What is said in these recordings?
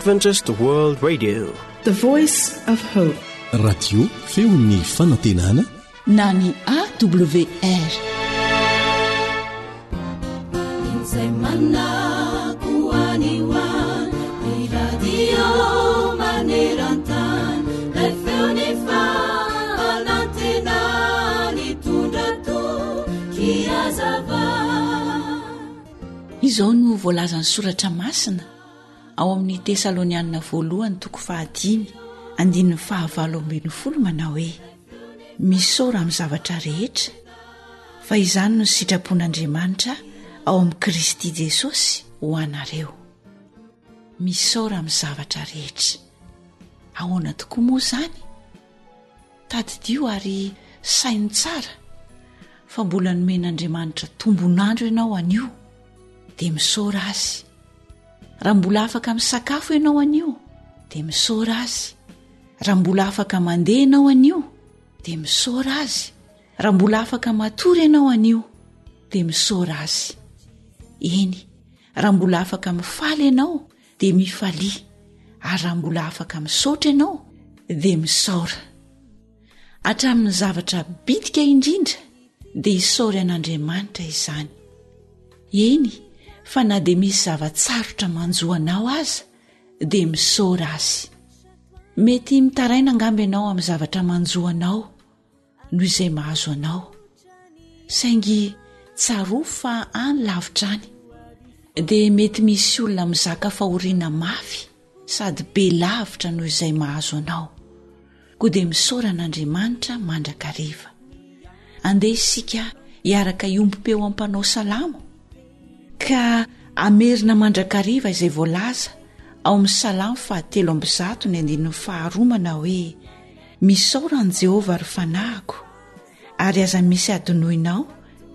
Adventist World Radio. The Voice of Hope. Radio feon'ny fanantenana na ny AWR. Izay manako any ho any, ny radio maneran-tany, ilay feon'ny fanantenana nitondra toky hazava. Izao no voalazan'ny soratra masina ao amin'ny Tesalonianina voalohany toko fahadimy andininy fahavalo ambin'ny folo manao hoe misaora amin'ny zavatra rehetra fa izany no sitrapon'Andriamanitra ao amin'i Kristy Jesosy ho anareo. Misaora amin'ny zavatra rehetra. Ahoana tokoa moa izany? Tadidio ary saino tsara fa mbola nomen'Andriamanitra tombon'andro ianao anio dia misaora azy. Raha mbola afaka misakafo ianao anio dia misaora azy. Raha mbola afaka mandeha ianao anio dia misaora azy. Raha mbola afaka matory ianao anio dia misaora azy. Eny, raha mbola afaka mifaly ianao dia mifalia ary raha mbola afaka misaotra ianao dia misaora. Hatramin'ny zavatra bitika indrindra dia isaory an'Andriamanitra izany. Eny fa na dia misy zava-tsarotra manjo anao aza dia misaora azy. Mety mitaraina angamba ianao amin'ny zavatra manjo anao noho izay mahazo anao. Saingy tsarovy fa any lavitra any dia mety misy olona mizaka fahoriana mafy sady be lavitra noho izay mahazo anao. Koa dia misaora an'Andriamanitra mandrakariva. Andeha isika hiaraka hiombom-peo am-panao salamo ka hamerina mandrakariva izay voalaza ao amin'ny salamo fahatelo ambizato ny andininy faharoa manao hoe Misaora an'i Jehovah ry fanahiko, ary aza misy adinoinao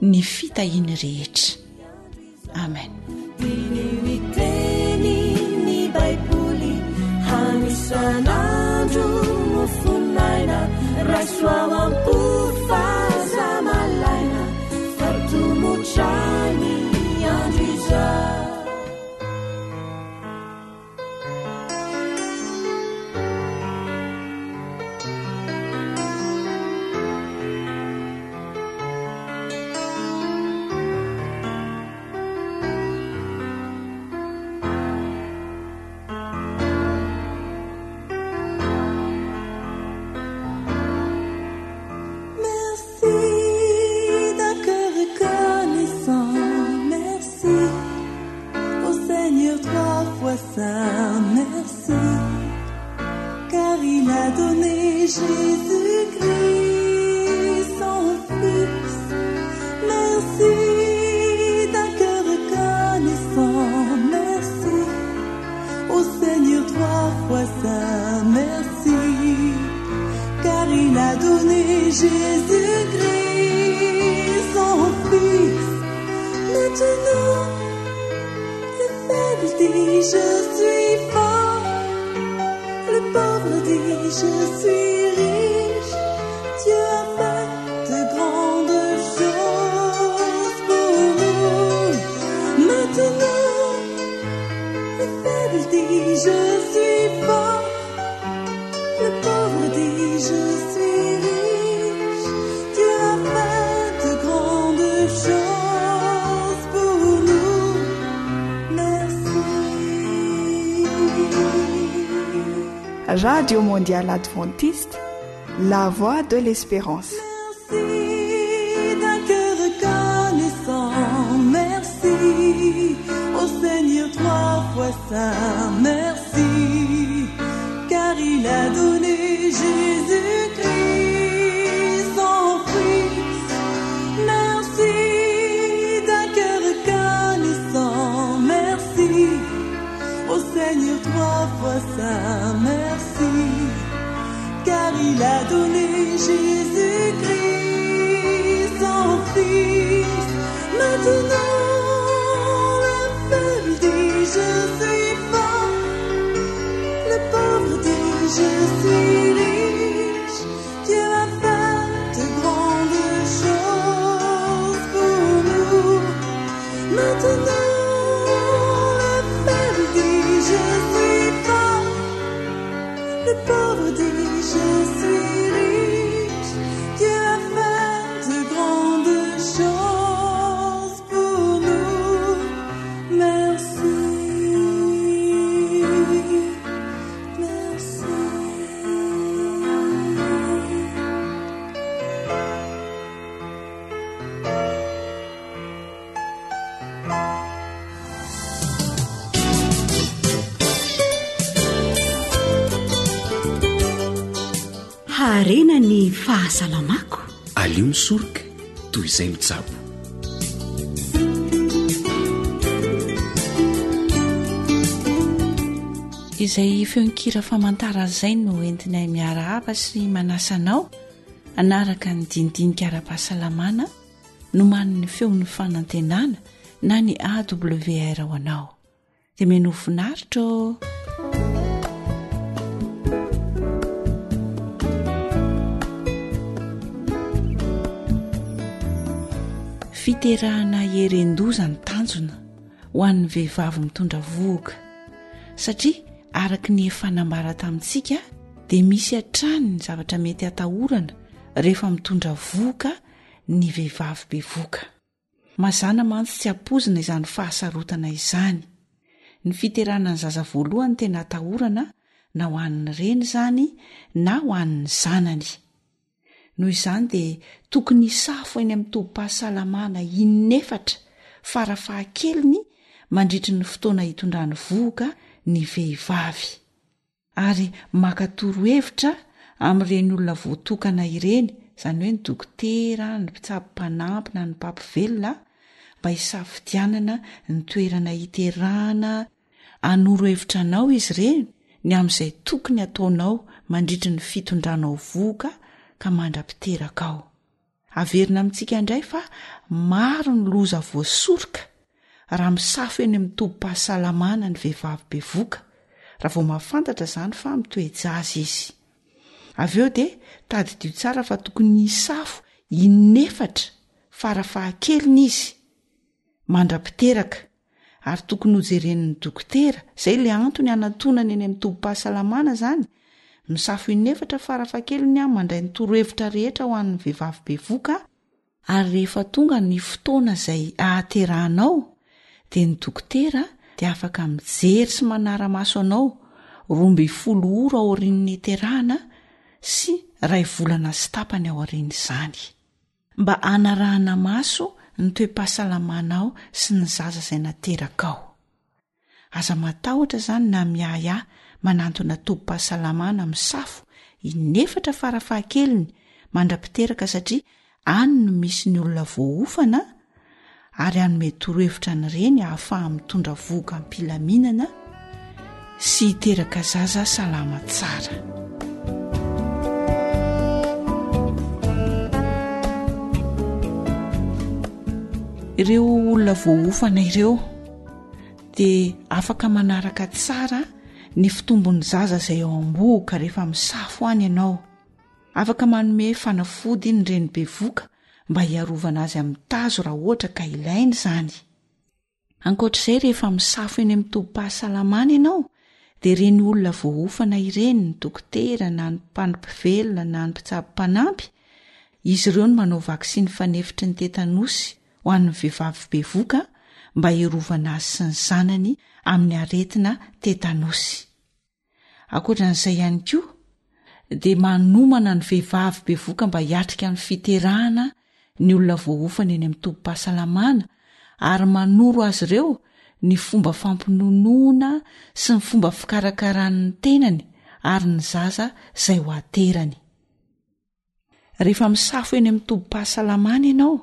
ny fitahiany rehetra. Amen. Diniho ny teny ny Baiboly hanisan'andro mofon'aina raiso ao am-po fa aza malaina fa tomotra ny andro izao. Merci d'un cœur reconnaissant, merci au Seigneur trois fois saint, merci, car il a donné Jésus-Christ son Fils. Merci d'un cœur reconnaissant, merci au Seigneur trois fois saint, merci, car il a donné Jésus-Christ son Fils. Maintenant, le faible dit je suis fort, le pauvre dit je suis riche. Dieu a fait de grandes choses pour nous. Maintenant, le faible dit je suis fort, le pauvre dit je suis riche. Dieu a fait de grandes choses pour nous. Merci. Radio Mondiale Adventiste, la voix de l'espérance. Merci d'un cœur reconnaissant, merci au Seigneur trois fois saint, merci, car il a donné Jésus-Christ son Fils. Merci d'un cœur reconnaissant, merci au Seigneur trois fois saint, merci car il a donné Jésus-Christ son Fils. Maintenant, le faible dit je suis fort, le pauvre dit je suis riche. Dieu a fait de grandes choses pour nous. Maintenant, le faible dit je suis fort. fahasalamako. Aleo misoroka toy izay mitsabo. Izay feon-kira famantarana izay no entinay miarahaba sy manasa anao hanaraka ny dinidinika ara-pahasalamana nomanin'ny feon'ny fanantenana na ny AWR ho anao. Dia menoa finaritra ô! Fiterahana heren-doza ny tanjona ho an'ny vehivavy mitondra vohoka satria araka ny efa nambara tamintsika dia misy hatrany ny zavatra mety hatahorana rehefa mitondra vohoka ny vehivavy bevoka. Mazàna mantsy tsy ampoizina izany fahasarotana izany. Ny fiterahana ny zaza voalohany tena atahorana na ho an'ny reny izany na ho an'ny zanany. Noho izany dia tokony hisafo eny amin'ny tobim-pahasalamana inefatra fara fahakeliny mandritry ny fotoana hitondrany vohoka ny vehivavy. Ary maka torohevitra amin'ireny olona voatokana ireny, izany hoe ny dokotera, ny mpitsabo mpanampy na ny mpampivelona, mba hisafidianana ny toerana hiterahana, hanoro hevitra anao izy ireny ny amin'izay tokony hataonao mandritry ny fitondranao vohoka ka mandra-piterakao. Averina amintsika indray fa maro ny loza voasoroka raha misafo eny amin'ny tobim-pahasalamana ny vehivavy bevoka, raha vao mahafantatra izany fa mitoe-jaza izy. Avy eo dia tadidio tsara fa tokony hisafo inefatra fara fahakeliny izy mandra-piteraka ary tokony hojeren'ny dokotera, izay ilay antony hanantonany eny amin'ny tobim-pahasalamana izany, misafo inefatra farafahakeliny aho mandray ny torohevitra rehetra ho an'ny vehivavy bevoka, ary rehefa tonga ny fotoana izay ahaterahanao dia ny dokotera dia afaka mijery sy manara-maso anao 12 ora aorian'ny niterahana sy iray volana sy tapany aorian'izany. Mba hanarahana maso ny toe-pahasalamanao sy ny zaza izay naterakao. Aza matahotra izany na miahiahy manantona tobim-pahasalamana misafo inefatra farafahakeliny mandra-piteraka satria any no misy ny olona voaofana ary hanome torohevitra ny reny hahafaha mitondra vohoka am-pilaminana sy hiteraka zaza salama tsara. Ireo olona voaofana ireo dia afaka manaraka tsara ny fitombon'ny zaza izay ao am-bohoka rehefa misafo any ianao. Afaka manome fanafody ny reny bevoka mba hiarovana azy amin'ny tazo raha ohatra ka ilaina izany. Ankoatra izay, rehefa misafo eny amin'ny tobim-pahasalamana ianao, dia ireny olona voaofana ireny, ny dokotera na ny mpanompivelona na ny mpitsabo mpanampy, izy ireo no manao vaksiny fanefitry ny tetanosy ho an'ny vehivavy bevoka mba hiarovana azy sy ny zanany amin'ny aretina tetanosy. Ankoatra an'izay ihany koa dia manomana ny vehivavy bevoka mba hiatrika ny fiterahana ny olona voaofana eny amin'ny tobim-pahasalamana ary manoro azy ireo ny fomba fampinonoana sy ny fomba fikarakarany ny tenany ary ny zaza izay ho aterany. Rehefa misafo eny amin'ny tobim-pahasalamana ianao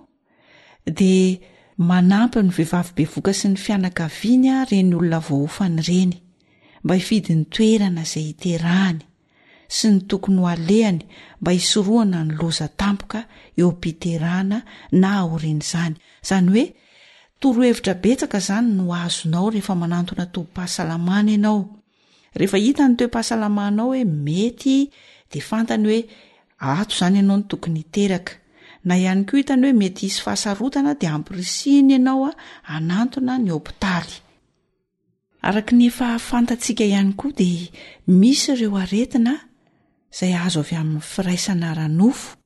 dia manampy ny vehivavy bevoka sy ny fianakaviany ireny olona voaofana ireny mba hifidy ny toerana izay hiterahany sy ny tokony ho alehany mba hisorohana ny loza tampoka eo am-piterahana na aorian'izany. Izany hoe torohevitra betsaka izany no azonao rehefa manantona tobim-pahasalamana ianao. Rehefa hita ny toe-pahasalamanao hoe mety dia fantany hoe ato izany ianao no tokony hiteraka. Na ihany koa hitany hoe mety hisy fahasarotana dia ampirisihiny ianao hanantona ny hopitaly. Araka ny efa fantatsika ihany koa dia misy ireo aretina izay azo avy amin'ny firaisana ara-nofo.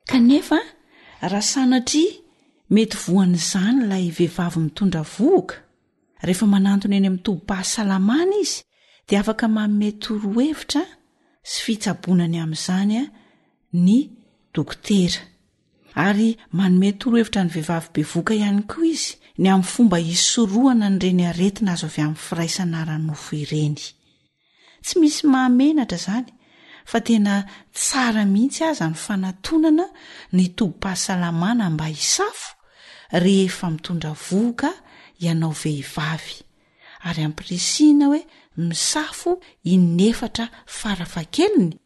Kanefa raha sanatria mety voan'izany ilay vehivavy mitondra vohoka, rehefa manantona eny amin'ny tobim-pahasalamana izy dia afaka manome torohevitra sy fitsaboana ny amin'izany ny dokotera. Ary manome torohevitra ny vehivavy bevoka ihany koa izy ny amin'ny fomba hisorohana an'ireny aretina azo avy amin'ny firaisana ara-nofo ireny. Tsy misy mahamenatra izany. fa tena tsara mihitsy aza ny fanatonana ny tobim-pahasalamana mba hisafo rehefa mitondra vohoka ianao vehivavy ary ampirisihina hoe misafo inefatra farafahakeliny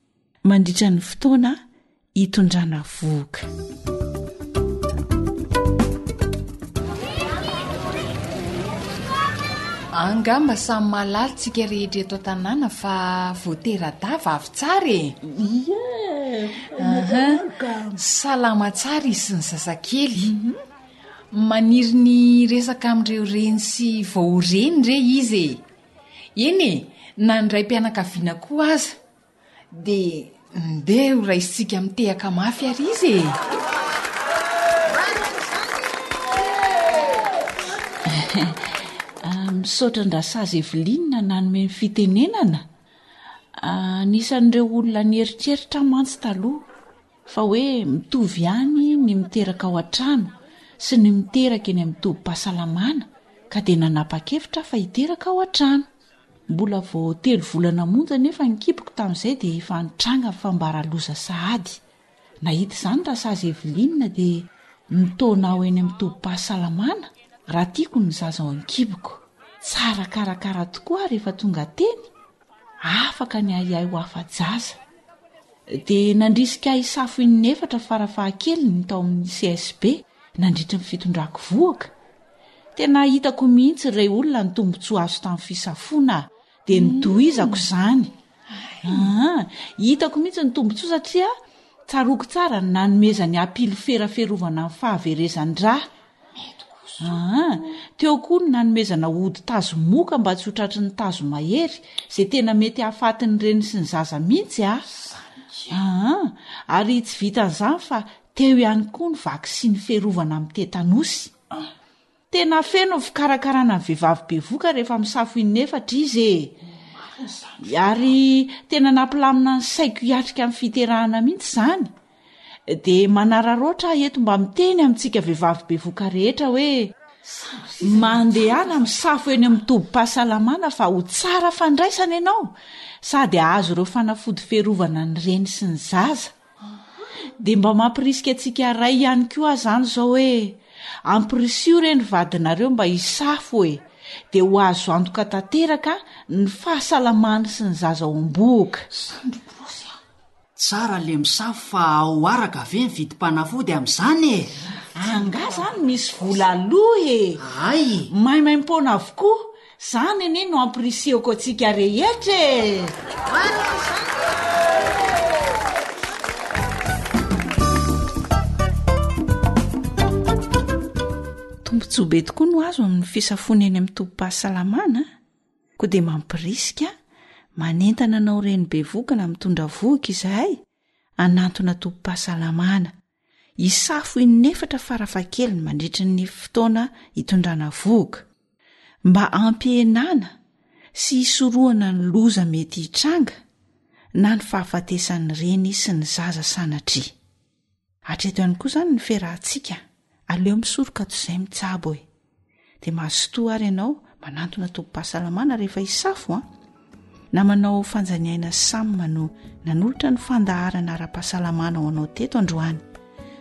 mandritra ny fotoana hitondrana vohoka. Angamba samy mahalala tsika rehetra eto an-tanàna fa vao tera-dahy vavy tsara e! Ie! Aha, salama tsara izy sy ny zazakely. Maniry ny hiresaka amin'ireo reny sy vao ho reny re izy e! Eny e, na ny raim-pianakaviana koa aza. Dia ndeha ho raisintsika mitehaka mafy ary izy e! Misaotra an-dRasazy Evelyne nanome ny fitenenana. Anisan'ireo olona nieritreritra aho mantsy taloha fa hoe mitovy ihany ny miteraka ao an-trano sy ny miteraka eny amin'ny tobim-pahasalamana ka dia nanapa-kevitra aho fa hiteraka ao an-trano. Mbola vao telo volana monja anefa ny kiboko tamin'izay dia efa nitranga ny fambara loza sahady. Nahita izany Rasazy Evelyne dia nitaona aho eny amin'ny tobim-pahasalamana raha tiako ny zaza ao an-kiboko. Tsara karakara tokoa aho rehefa tonga teny, afaka ny ahiahy ho afa-jaza. Dia nandrisika ahy hisafo in'efatra farafahakeliny ny tao amin'ny CSB nandritry ny fitondrako vohoka. Tena hitako mihitsy rey olona ny tombontsoa azo tamin'ny fisafoana dia notohizako izany. Aa, hitako mihitsy ny tombontsoa satria tsaroako tsara ny nanomezany ahy pilifera fiarovana amin'ny fahaverezan-drà. Aa, teo koa ny nanomezana ody tazo moka mba tsy ho tratry ny tazo mahery, izay tena mety hahafaty ny reny sy ny zaza mihitsy a. Aa, ary tsy vitan'izany fa teo ihany koa ny vaksiny fiarovana amin'ny tetanosy. Tena feno ny fikarakarana ny vehivavy bevoka rehefa misafo inefatra izy e! Ary tena nampilamina ny saiko hiatrika ny fiterahana mihitsy izany. Dia manararaotra aho eto mba miteny amintsika vehivavy bevoka rehetra hoe mandehana misafo eny amin'ny tobim-pahasalamana fa ho tsara fandraisana ianao sady hahazo ireo fanafody fiarovana ny reny sy ny zaza. Dia mba mampirisika antsika ray ihany koa aho izany izao hoe ampirisiho re ny vadinareo mba hisafo e! Dia ho azo antoka tanteraka ny fahasalamany sy ny zaza ao am-bohoka. Sandry borosy a! Tsara le misafo fa ao araka ve ny vidim-panafody amin'izany e? Angaha izany misy vola aloha e! Hay! Maimaimpoana avokoa, Zany anie no ampirisihako antsika rehetra e! Tombontsoa be tokoa no azo amin'ny fisafoana eny amin'ny tobim-pahasalamana, koa dia mampirisika, manentana anao reny bevohoka na mitondra vohoka izahay hanantona tobim-pahasalamana. Hisafo inefatra farafahakeliny mandritry ny fotoana hitondrana vohoka, mba hampihenana sy hisorohana ny loza mety hitranga na ny fahafatesan'ny reny sy ny zaza sanatria. Hatreto ihany koa izany ny fiarahantsika, aleo misoroka toy izay mitsabo e! Dia mazotoa ary ianao manantona tobim-pahasalamana rehefa hisafo an! Namanao Fanjaniaina Sam no nanolotra ny fandaharana ara-pahasalamana ho anao teto androany.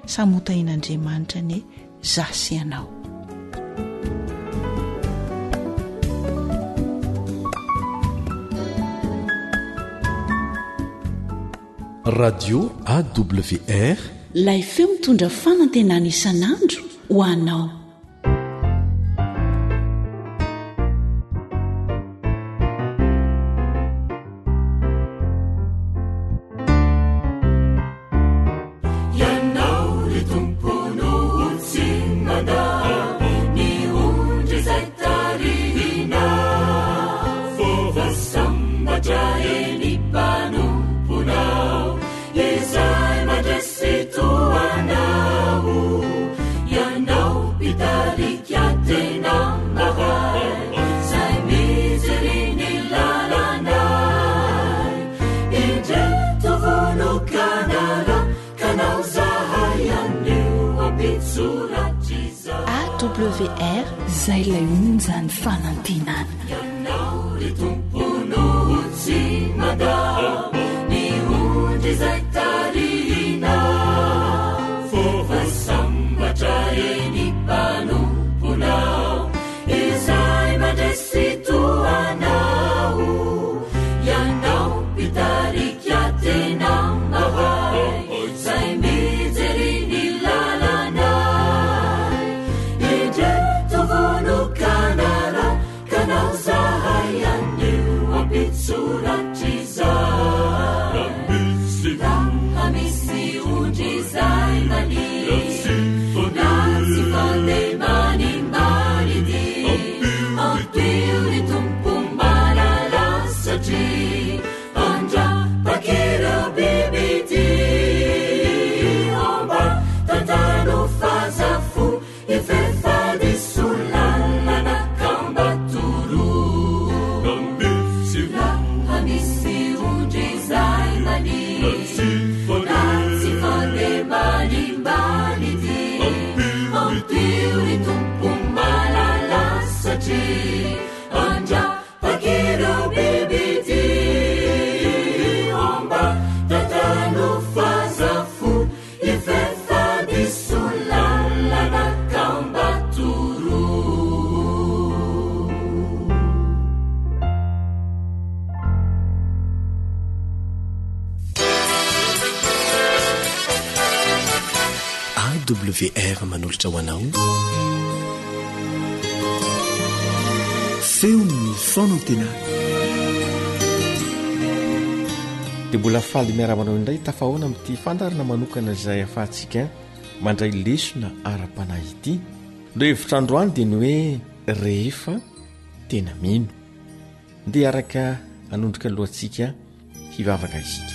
Samy ho tahian'Andriamanitra anie za sy ianao. Radio AWR. Ilay feo mitondra fanantenana isan'andro ho anao. Ianao ry Tompo no ho tsy mandà ny ondry izay tarihinao. Fa sambatra eny mpanomponao izay mandresy toa anao. Ianao mpitarika tena mahay izay mijery ny lalanay. Indreto vonokanala kanao zahay anio ampitsoratrizay. AWR Izay ilay onjan'ny fanantenana. Ianao ry Tompo no tsy mandà ny ondry. izay tarihinao. Fa sambatra eny mpanomponao izay mandresy toa anao. Ianao mpitarika tena mahay izay mijery ny lalanay. Indreto vonokanara Kanao zahay anio ampitsoratr'izay. Raha misy ondry izay mania, na tsy fandeha manimbanidy, ampio ry Tompo malala satria andrapak'ireo bibidia. Mba tantano fa zafo AWR manolotra ho anao Feon'ny fanantenana. Dia mbola faly miarahaba anao indray tafahoana amin'ity fandaharana manokana izay ahafahantsika mandray lesona ara-panahy ity. Ny hevitra androany dia ny hoe rehefa tena mino. Ndeha araka hanondrika ny lohantsika hivavaka isika.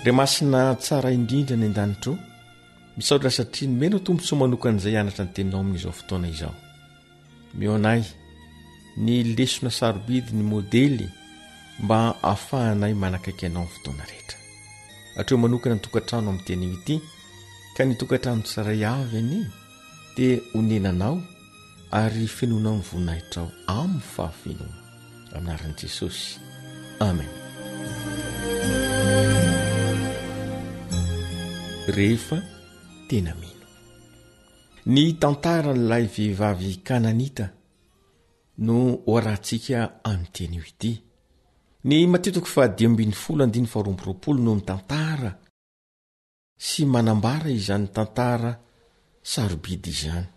Ray masina tsara indrindra any an-danitro, misaotra satria nomenao tombontsoa manokana izay hianatra ny teninao amin'izao fotoana izao. Omeo anay ny lesona sarobidy ny modely mba ahafahanay manakaiky anao ny fotoana rehetra. Hatreo manokana ny tokantrano amin'ny teny ity ka ny tokantrano tsirairay avy anie dia onenanao ary fenoinao ny voninahitrao amin'ny fahafenoana. Amin'ny anaran'i Jesosy. Amen. Rehefa tena mino. Ny tantaran'ilay vehivavy kananita no hoarahantsika amin'ity anio ity. Ny Matio toko faha-15 andininy faha-22 no mitantara sy manambara izany tantara sarobidy izany.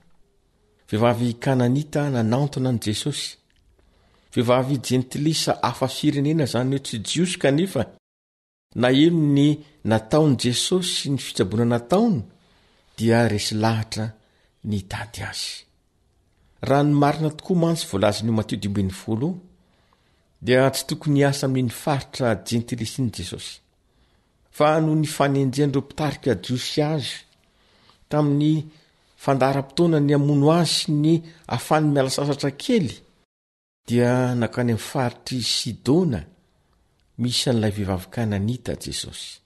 Vehivavy kananita nanantona an'i Jesosy. Vehivavy jentilisa hafa firenena izany hoe tsy Jiosy kanefa Naheno ny nataon'i Jesosy sy ny fitsaboana nataony dia resy lahatra ny hitady azy. Raha ny marina tokoa mantsy voalazan'io Matio 15 io dia tsy tokony hiasa amin'iny faritra jentilisa iny Jesosy. Fa noho ny fanenjehan'ireo mpitarika jiosy azy tamin'ny fandaharam-potoana ny hamono azy sy ny afany miala sasatra kely Dia nankany amin'ny faritr'i Sidona misy an'ilay vehivavy Kananita Jesosy.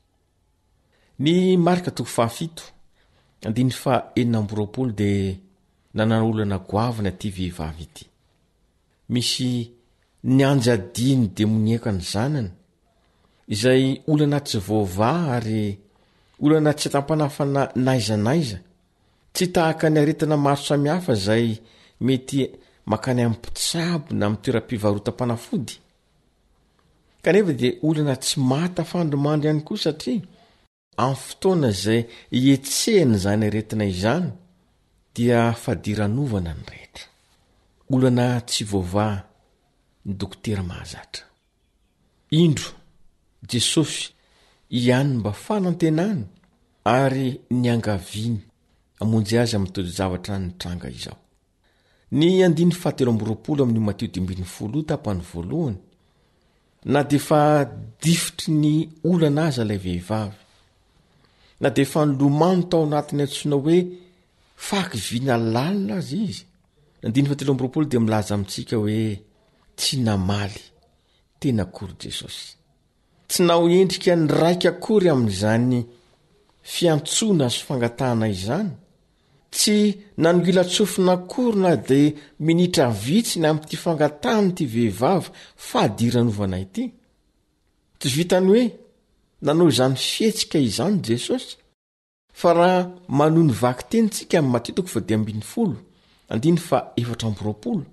Ny Marka toko fahafito, andininy faha-26 dia nanana olana goavana ity vehivavy ity. Misy nianjadian'ny demoniaka ny zanany, izay olana tsy voavaha ary olana tsy atam-panafana n'aiza n'aiza. Tsy tahaka ny aretina maro samihafa izay mety mankany amin'ny mpitsabo na amin'ny toeram-pivarotam-panafody. Kanefa dia olana tsy mahatafandrimandry ihany koa satria amin'ny fotoana izay ihetsehan'izany aretina izany dia fadiranovana ny rehetra. Olana tsy voavaha ny dokotera mahazatra. Indro, Jesosy ihany mba fanantenany ary niangaviany hamonjy azy amin'ny toe-javatra nitranga izao. Ny andininy fahatelo amby roapolo amin'io Matio 15 io tapany voalohany, na dia efa difotry ny olana aza ilay vehivavy, na dia efa nilomano tao anatin'ny antsoina hoe fahakiviana lalina aza izy, ny andininy fahatelo amby roapolo dia milaza amintsika hoe tsy namaly tena akory Jesosy. Tsy naho endrika niraika akory amin'izany fiantsoana sy fangatahana izany. Tsy nanongilan-tsofina akory na dia minitra vitsy ny amin'ity fangatahan'ity vehivavy fadiranovana ity. Tsy vitan'ny hoe nanao izany fihetsika izany Jesosy, fa raha manohy ny vakiteny tsika amin'ny Matio toko faha 15, andininy faha 24,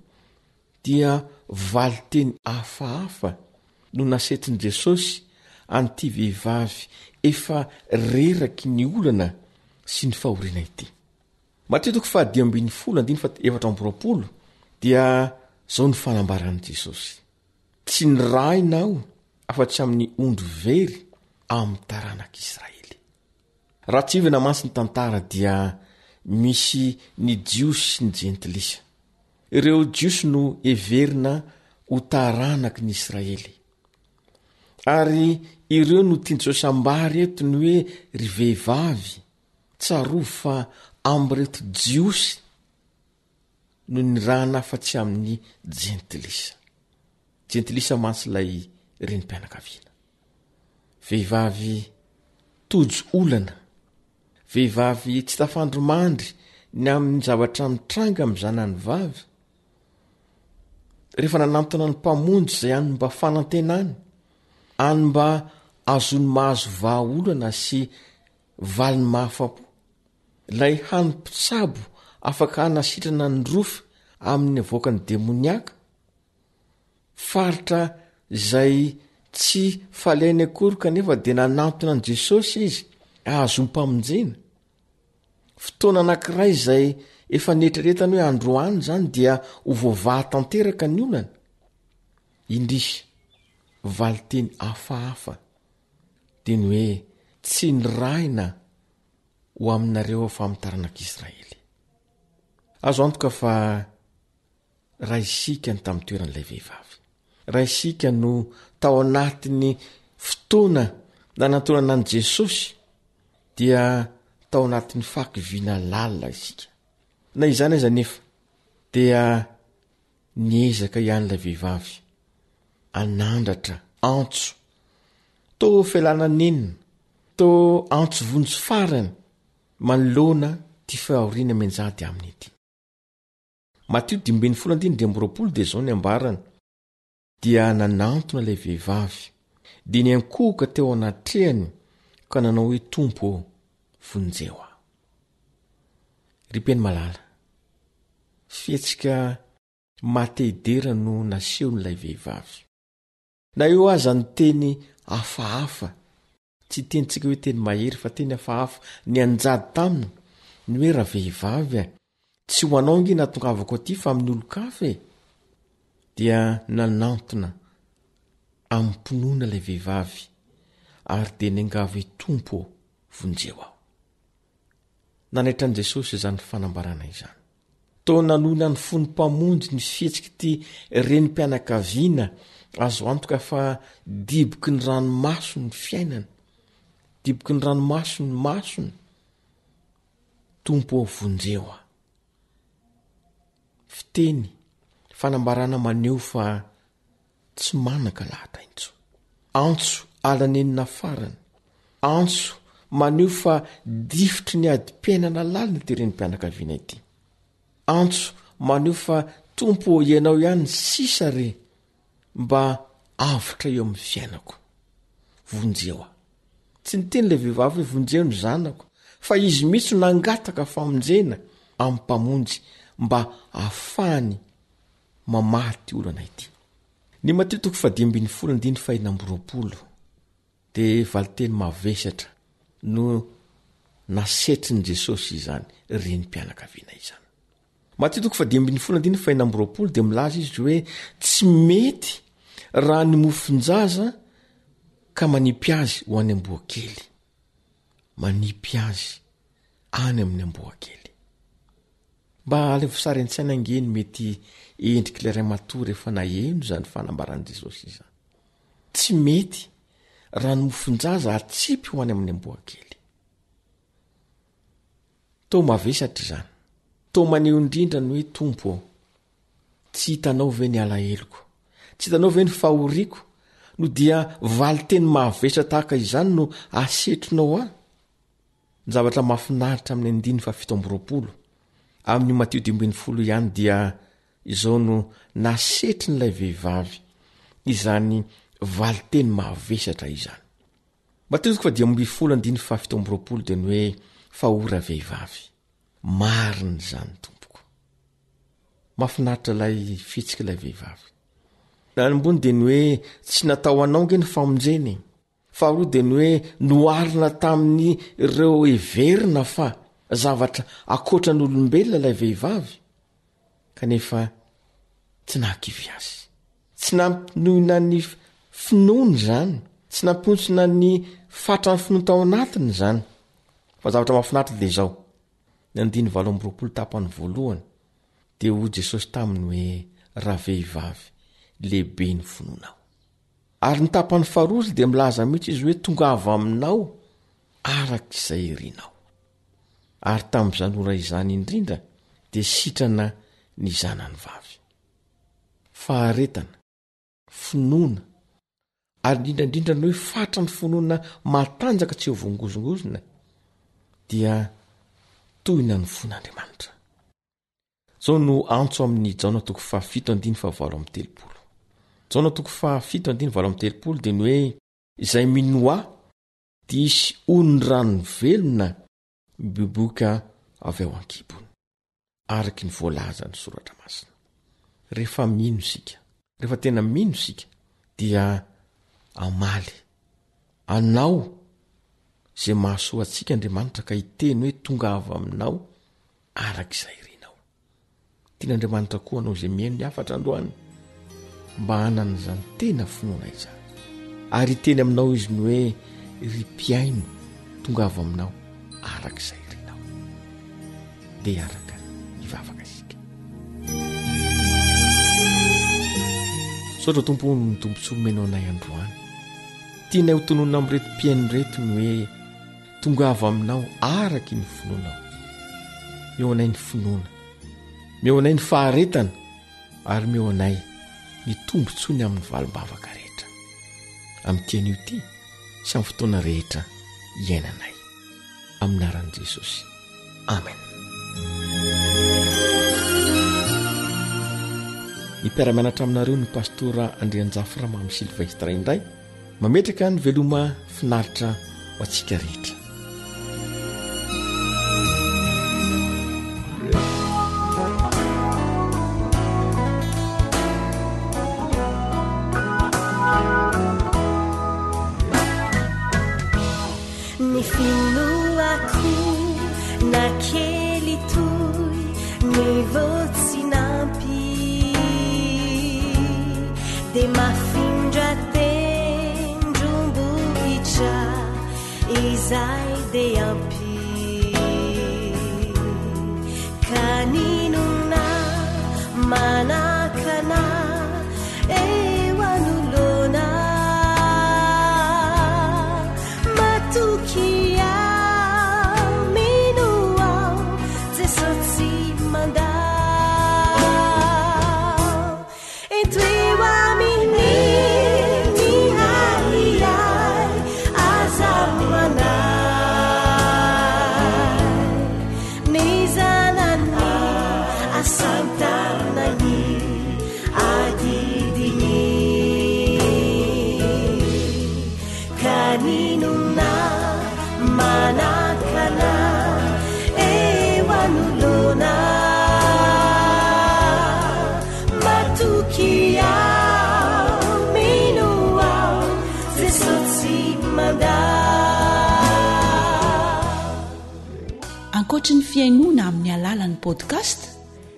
dia valin-teny hafahafa no nasetrin'i Jesosy an'ity vehivavy efa reraky ny olana sy ny fahoriana ity. Matio toko faha 15, andininy faha 24 dia izao ny fanambaran'i Jesosy. Tsy nirahina aho afa-tsy amin'ny ondry very amin'ny taranak'Israely. Raha tsihivina mantsy ny tantara dia misy ny Jiosy sy ny Jentilisa. Ireo Jiosy no heverina ho taranaky ny Israely. Ary ireo no tian'i Jesosy ambara eto ny hoe ry vehivavy, tsarovy fa amin'ireto Jiosy no nirahana afa-tsy amin'ny jentilisa. Jentilisa mantsy ilay renim-pianakaviana. Vehivavy tojo olana, vehivavy tsy tafandry mandry ny amin'ny zavatra mitranga amin'ny zanany vavy. Rehefa nanantona ny Mpamonjy izay any mba fanantenany, any mba azony mahazo vahaolana sy valiny mahafapo, Ilay hany mpitsabo afaka hanasitrana ny rofy amin'ny avoakan'ny demoniaka, faritra izay tsy falehany akory kanefa dia nanantona an'i Jesosy izy hahazoam-pamonjena. Fotoana anankiray izay efa neritreretany hoe androany izany dia ho voavaha tanteraka ny olana. Indrisy, valinteny hafahafa dia ny hoe tsy nirahina ho aminareo aho fa amin'ny taranak'Israely. Azo antoka fa raha isika no tamin'ny toeran'ilay vehivavy, raha isika no tao anatin'ny fotoana nanantonana an'i Jesosy, dia tao anatin'ny fahakiviana lalina isika. Na izany aza anefa, dia niezaka ihany ilay vehivavy anandratra antso toa fialana nenina, toa antso vonjy farany manoloana ity fahoriana mianjady aminy ity. Matio 15 andininy 22 dia izao ny ambarany, dia nanantona ilay vehivavy, dia niankohoka teo anatrehany ka nanao hoe Tompo ô, vonjeo aho. Ry mpino malala, fihetsika maha-te-hidera no nasehon'ilay vehivavy. Na eo aza ny teny hafahafa, tsy tenintsika hoe teny mahery fa teny hafahafa nianjady taminy, ny hoe ravehivavy a, tsy ho anao ange nahatongavako aty fa amin'ny olon-kafa e! Dia nanantona amim-pinoana ilay vehivavy ary dia niangavy hoe Tompo ô, vonjeo aho. Nanaitra an'i Jesosy izany fanambarana izany. Toa nanohina ny fon'ny Mpamonjy ny fihetsik'ity renim-pianakaviana azo antoka fa diboky ny ranomaso ny fiainany, diboky ny ranomaso ny masony. Tompo ô vonjeo aho. Fiteny, fanambarana maneho fa tsy manan-kalahatra intsony. Antso alanenina farany. Antso maneho fa difotry ny adim-piainana lalina ity renim-pianakaviana ity. Antso maneho fa Tompo ô ianao ihany sisa re mba avotra eo amin'ny fiainako. Vonjeo aho. Tsy niteny ilay vehivavy hoe vonjeo ny zanako fa izy mihitsy no nangataka famonjena amin'ny Mpamonjy mba hahafahany mamaha ity olana ity. Ny Matio toko fahadimy ambin'ny folo andininy fahenina amby roapolo dia valinteny mavesatra no nasetrin'i Jesosy izany renim-pianakaviana izany. Matio toko fahadimy ambin'ny folo andininy fahenina amby roapolo dia milaza izy hoe tsy mety raha ny mofon-jaza ka manipy azy ho any amboakely. Manipy azy any amin'ny amboakely. Mba alaivo sary an-tsaina ange ny mety endrik'ilay ramatoa rehefa naheno izany fanambaran'i Jesosy izany. Tsy mety raha ny mofon-jaza atsipy ho any amin'ny amboakely. Toa mavesatra izany. Toa maneho indrindra ny hoe Tompo ô, tsy hitanao ve ny alaheloko? Tsy hitanao ve ny fahoriako? No dia valin-teny mavesatra tahaka izany no asetrinao ahy? Ny zavatra mahafinaritra amin'ny andininy fahafito amby roapolo. Amin'io Matio 15 ihany dia izao no nasetrin'ilay vehivavy izany valinteny mavesatra izany. Matio toko faha-15 andininy faha-27 dia ny hoe fa o ravehivavy, marina izany tompoko. Mahafinaritra ilay fihetsik'ilay vehivavy. Ny ambony dia ny hoe tsy natao anao nge ny famonjena e. Faharoa dia ny hoe noharina tamin'ny ireo heverina fa zavatra ankoatra ny olombelona ilay vehivavy kanefa tsy nahakivy azy. Tsy nampinoina ny finoany izany, tsy nampihontsina ny fatran'ny finoany tao anatiny izany. Fa zavatra mahafinaritra dia izao, ny andininy 28 tapany voalohany dia hoy Jesosy taminy hoe ravehivavy, lehibe ny finoanao. Ary ny tapany faharoa dia milaza mihitsy izy hoe tongava aminao araka izay irinao. Ary tamin'izany ora izany indrindra dia sitrana ny zanany vavy. Faharetana, finoana, ary indrindra indrindra ny hoe fatra ny finoana matanjaka tsy ho voangozongozona dia tohina ny fon'Andriamanitra. Izao no antso amin'ny Jaona toko fahafito andiny fahavalo amby telopolo. Jaona toko fahafito andiny valo amby telopolo dia ny hoe izay mino ahy dia hisy ony rano velona miboiboika avy ao an-kibony, araka ny voalazan'ny soratra masina. Rehefa mino isika, rehefa tena mino isika dia hamaly anao izay mahasoa antsika Andriamanitra ka hiteny hoe tongava aminao araka izay irinao. Tian'Andriamanitra koa anao izay mihaino ny hafatra androany mba hanana izany tena finoana izany. Ary hiteny aminao izy ny hoe ry mpihaino tongava aminao araka izay irinao. Dia araka hivavaka isika. Misaotra Tompo ny tombontsoa omenao anay androany. Tianay ho tononina amin'ireto mpihaino ireto ny hoe Tongava aminao araky ny finoanao. Meo anay ny finoana. Meo anay ny faharetana ary meo anay ny tombontsoa ny amin'ny valim-bavaka rehetra. Amin'ity anio ity sy amin'ny fotoana rehetra iainanay. Amin'ny anaran'i Jesosy. Amen. Ny mpiara-mianatra aminareo ny pastora Andrianjafy Ramamy Sylvestre indray. Mametraka ny veloma finaritra ho antsika rehetra. Ny finoako na kely toy ny voatsinampy dia mafindra tendrombohitra izay dia ampy ka n'inona manakana eo anoloana matokia mino aho Jeso tsy mandà Ento eo aminy ny ahiahy aza manahy Ny zanany asan-tanany adidiny Ka n'inona manakana eo anoloana Matokia mino aho Jeso tsy mandà. Ankoatry ny fihainoana amin'ny alalan'ny podcast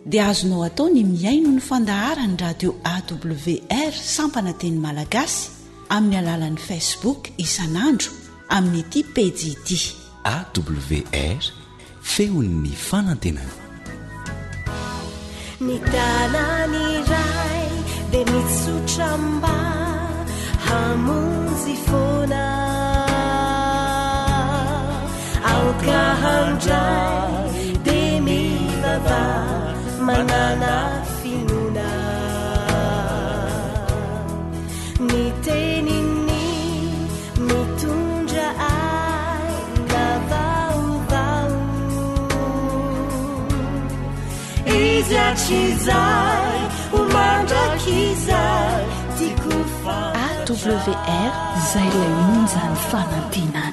dia azonao atao ny mihaino ny fandaharan'ny radio AWR sampana teny malagasy amin'ny alalan'ny Facebook isan'andro amin'ity pejy ity. AWR, feon'ny fanantenana. Ny tanany iray dia mitsotra mba hamonjy foana. Aoka handray dia mivavaha manana finoana. Ny teniny mitondra aina vaovao. Izy hatrizay ho mandrakizay tiako ho fantatrao. AWR Izay ilay onjan'ny fanantenana.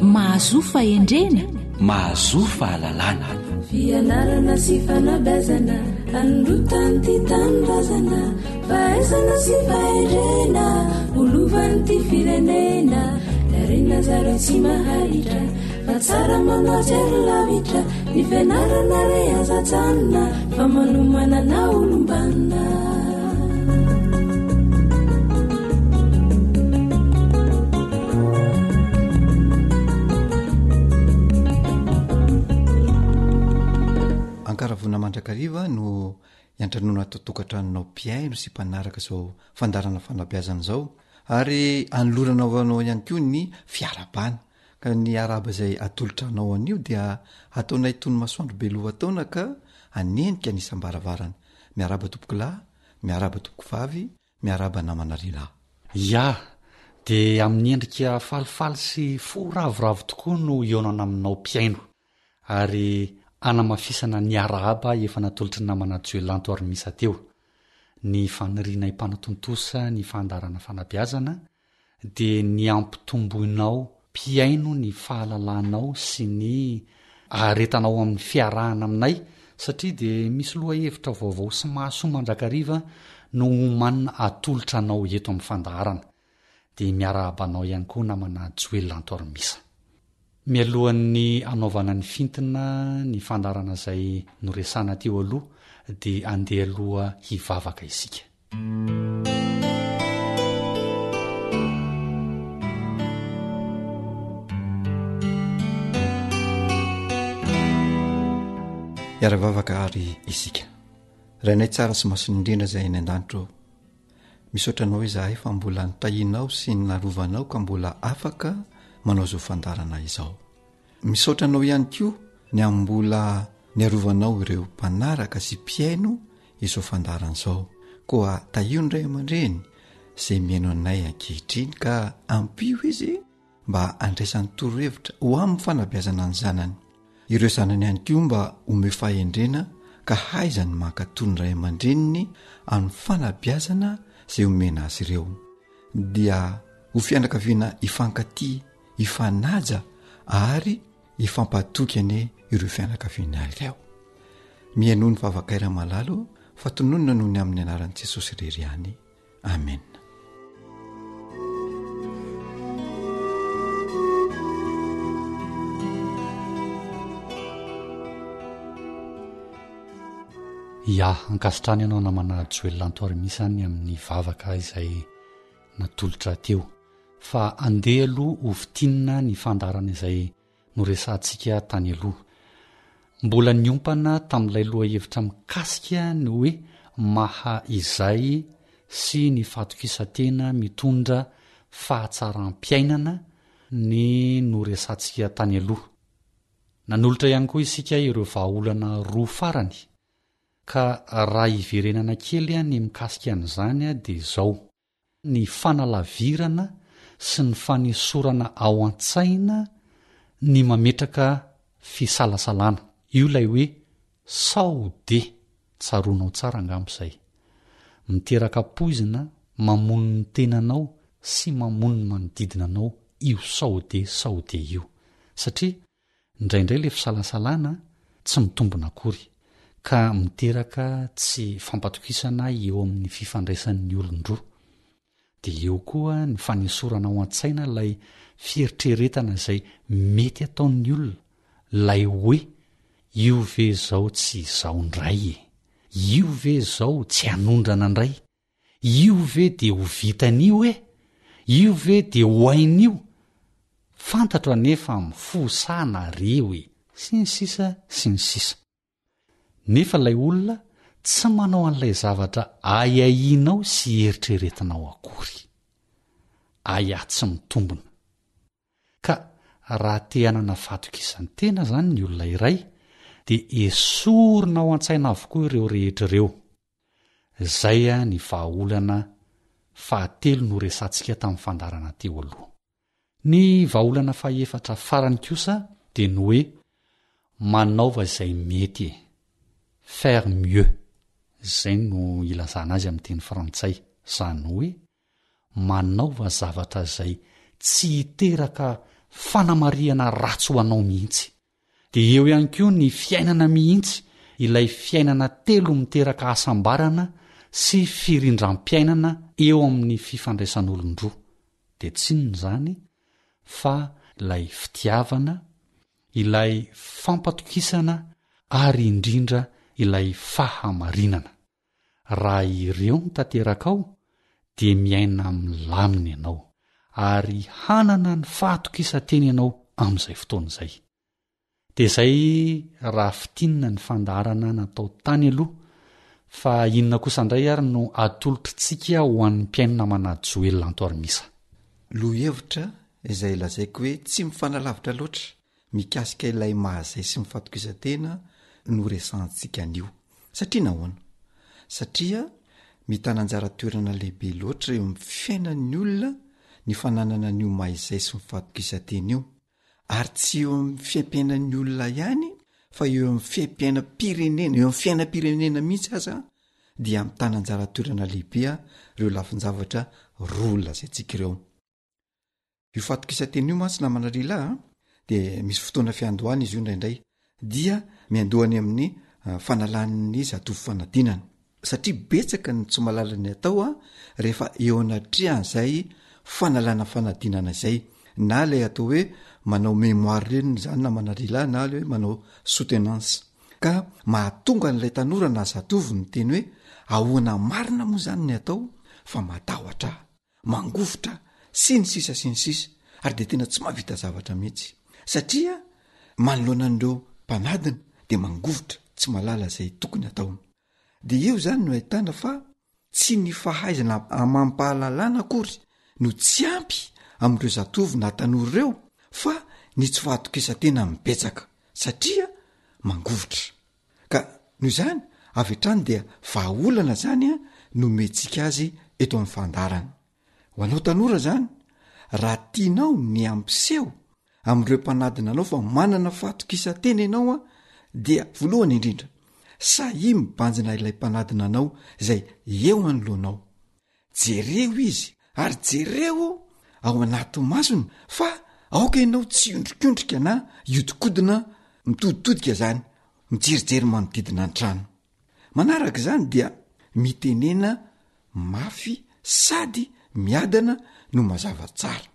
Mahazoa fahendrena. Mahazoa fahalalana. Fianarana sy fanabeazana anondrotan'ity tanindrazana fahaizana sy fahendrena ho lovan'ity firenena Narina zareo tsy maharitra fa tsara manao jery lavitra ny fianarana re aza ajanona fa manomana na olom-banona. Ankaravona mandrakariva no iantranoana ato an-tokantranonao mpihaino sy mpanaraka izao fandaharana fanabeazana izao ary anolorana ho anao ihany koa ny fiarahabana ka ny arahaba izay atolotra anao anio dia ataonay toy ny masoandro be lohataona ka hanenika ny isam-baravarana. Miarahaba tompokolahy, miarahaba tompokovavy, miarahaba namana lehilahy. Ya, dia amin'ny endrika falifaly sy fo ravoravo tokoa no hihaonana aminao mpihaino, ary hanamafisana ny arahaba efa natolotry ny namana Joelanto Armisa teo. Ny fanirianay mpanatontosa ny fandaharana fanabeazana dia ny hampitomboinao mpihaino ny fahalalanao sy ny aharetanao amin'ny fiarahana aminay satria dia misy lohahevitra vaovao sy mahasoa mandrakariva no homanina atolotra anao eto amin'ny fandaharana. Dia miarahaba anao ihany koa namana Joel Antoarimisa. Mialohan'ny hanaovana ny fintina ny fandaharana izay noresahana teo aloha dia andeha aloha hivavaka isika. Hiara-bavaka ary isika. Rainay tsara sy masina indrindra izay any an-danitra ô. Misaotra anao izahay fa mbola notahianao sy narovanao ka mbola afaka manao izao fandaharana izao. Misaotra anao ihany koa ny amin'ny mbola niarovanao ireo mpanaraka sy mpihaino izao fandaharana izao. Koa tahio ny ray aman-dreny izay mihaino anay ankehitriny ka ampio izy mba handraisany torohevitra ho amin'ny fanabeazana ny zanany. Ireo zanany ihany koa mba omeo fahendrena ka haizany mankatò ny ray aman-dreniny amin'ny fanabeazana izay omena azy ireo. Dia ho fianakaviana hifankatia, hifanaja ary hifampatoky anie ireo fianakaviana ireo. Mihainoa ny vavakay Ramalala ô fa tononina noho ny amin'ny anaran'i Jesosy irery ihany. Amena. Ya, ankasitrahana ianao namana Joel Antoarimisa ny amin'ny vavaka izay natolotra teo. Fa andeha aloha ho fintinina ny fandaharana izay noresahantsika tany aloha. Mbola niompana tamin'ilay lohahevitra mikasika ny hoe maha izay sy ny fahatokisan-tena mitondra fahatsaram-piainana ny noresahantsika tany aloha. Nanolotra ihany koa isika ireo vahaolana roa farany ka raha hiverenana kely ny mikasika an'izany dia izao. ny fanalavirana sy ny fanesorana ao an-tsaina ny mametraka fisalasalana. Io ilay hoe sao de. Tsaroanao tsara angamba izay. Miteraka poizina mamono ny tenanao sy mamono ny manodidina anao io sao de sao de io. Satria Indraindray ilay fisalasalana tsy mitombina akory, ka miteraka tsy fampatokisana eo amin'ny fifandraisan'ny olon-droa. Dia eo koa ny fanesorana ao an-tsaina ilay fieritreretana izay mety ataon'ny olona, ilay hoe io ve izao tsy izaho indray e! Io ve zao tsy hanondrana ndray? Io ve dia ho vitan'io e? Io ve dia ho hain'io? Fantatro anefa mifosa nareo e! Sy ny sisa sy ny sisa. Nefa ilay olona tsy manao an'ilay zavatra ahiahianao sy eritreretinao akory. Ahiahy tsy mitombina. Ka raha te hanana fahatokisan-tena izany ny olona iray dia esorina ao an-tsaina avokoa ireo rehetra ireo. Izay ny vahaolana fahatelo noresahantsika tamin'ny fandaharana teo aloha. Ny vahaolana fahefatra farany kosa dia ny hoe manaova izay mety e! Faire mieux, izay no ilazana azy amin'ny teny frantsay, izany hoe manaova zavatra izay tsy hiteraka fanamarihana ratsy ho anao mihitsy. Dia eo ihany koa ny fiainana mihitsy, ilay fiainana telo miteraka hasambarana sy firindram-piainana eo amin'ny fifandraisan'olon-droa. Dia tsy inona izany fa ilay fitiavana, ilay fampatokisana ary indrindra ilay fahamarinana. Raha ireo no tanterakao dia miaina milamina ianao ary hanana ny fahatokisan-tena ianao amin'izay fotoana izay. Dia izay raha fintinina ny fandaharana natao tany aloha fa inona kosa indray ary no atolotr'tsika ho an'ny mpihaino namana Joel Antoarimisa. Lohahevitra izay lazaiko hoe tsy mifanalavitra loatra mikasika ilay mahazay sy ny fatokisantena no resahantsika anio. Satria nahoana? Satria mitana anjara toerana lehibe loatra eo amin'ny fiainan'ny olona ny fananana an'io mahizay sy ny fatokisantena io, ary tsy eo amin'ny fiaimpiainan'ny olona ihany fa eo amin'ny fiaimpiainam-pirenena, eo amin'ny fiainam-pirenena mihitsy aza dia mitana anjara toerana lehibe ireo lafin-javatra roa lazaintsika ireo. Io fahatokisan-tena io mantsy namana lehilahy a, de misy fotoana fiandohana izy io indraindray, dia miandoha any amin'ny fanalan'ny zatovo fanadinana, satria betsaka ny tsy mahalala ny atao a rehefa eo anatrehan'izay fanalana fanadinana izay, na ilay atao hoe manao mémoire ireny zany namana lehilahy na le hoe manao soutenance, ka mahatonga an'ilay tanora na zatovo miteny hoe ahoana marina moa zany ny atao fa matahotra aho. mangovitra sy ny sisa sy ny sisa ary de tena tsy mahavita zavatra mihitsy satria manoloana an'ireo mpanadina de mangovitra tsy mahalala zay tokony ataony de eo zany no ahitana fa tsy ny fahaizana amam-pahalalana akory no tsy ampy am'ireo zatovo na tanora ireo fa ny tsy fahatokisantena mibetsaka satria mangovitra Ka noho izany, avy hatrany dia vahaolana izany no omentsika azy eto amin'ny fandaharana. Ho anao tanora izany, raha tianao ny hampiseho amin'ireo mpanadina anao fa manana fahatokisan-tena ianao dia voalohany indrindra, sahia mibanjina ilay mpanadina anao izay eo anoloanao. Jereo izy ary jereo ao anaty masony fa aoka ianao tsy hiondrikondrika na hiodikodina mitoditodika zany mijerijery manodidina ny trano. Manaraka izany dia mitenena mafy sady miadana no mazava tsara.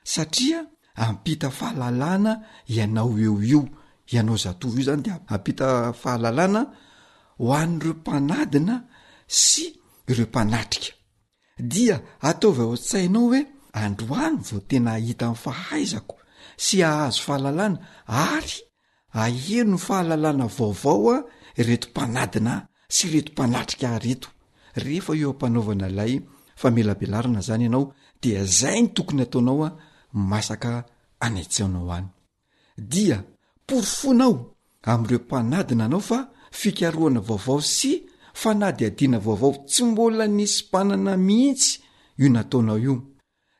Satria hampita fahalalana ianao eo io, ianao zatovo io zany de hampita fahalalana ho an'ireo mpanadina sy ireo mpanatrika. Dia ataovy ao an-tsainao hoe androany vao tena hahita ny fahaizako sy hahazo fahalalana ary Aheno fahalalana vaovao ireto mpanadina sy ireto mpanatrika ahy ireto. Rehefa eo am-panaovana ilay famelabelarana izany ianao dia izay no tokony ataonao masaka any an-tsainao any. Dia porofoinao amin'ireo mpanadina anao fa fikarohana vaovao sy fanadihadiana vaovao tsy mbola nisy mpanana mihitsy io nataonao io.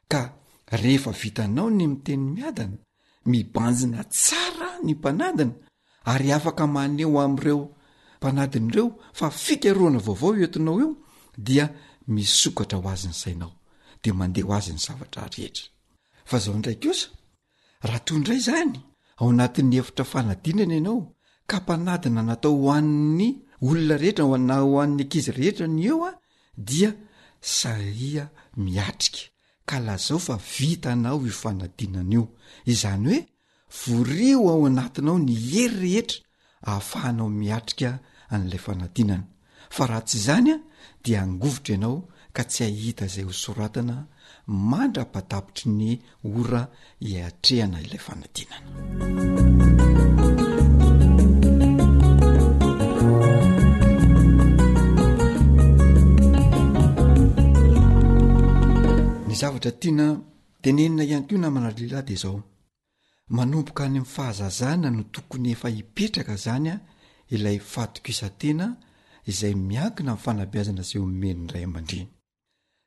Ka rehefa vitanao ny miteny miadana, mibanjina tsara ny mpanadina ary afaka maneho amin'ireo mpanadina ireo fa fikarohana vaovao io entinao io dia misokatra ho azy ny sainao, de mandeha ho azy ny zavatra rehetra. Fa zao indray kosa, raha toa indray zany ao anatin'ny efitra fanadinana ianao ka mpanadina natao ho an'ny olona rehetra na ho an'ny ankizy rehetra ny eo a dia sahia miatrika ka lazao fa vitanao io fanadinana io, izany hoe vorio ao anatinao ny hery rehetra ahafahanao miatrika an'ilay fanadinana. Fa raha tsy izany dia hangovitra ianao ka tsy hahita izay ho soratana mandra-patapitry ny ora hiatrehana ilay fanadinana. Ny zavatra tiana tenenina ihany koa namana lehilahy dia izao, manomboka any amin'ny fahazazana no tokony efa hipetraka zany a ilay fahatokisan-tena izay miankina amin'ny fanabeazana izay omen'ny ray aman-dreny.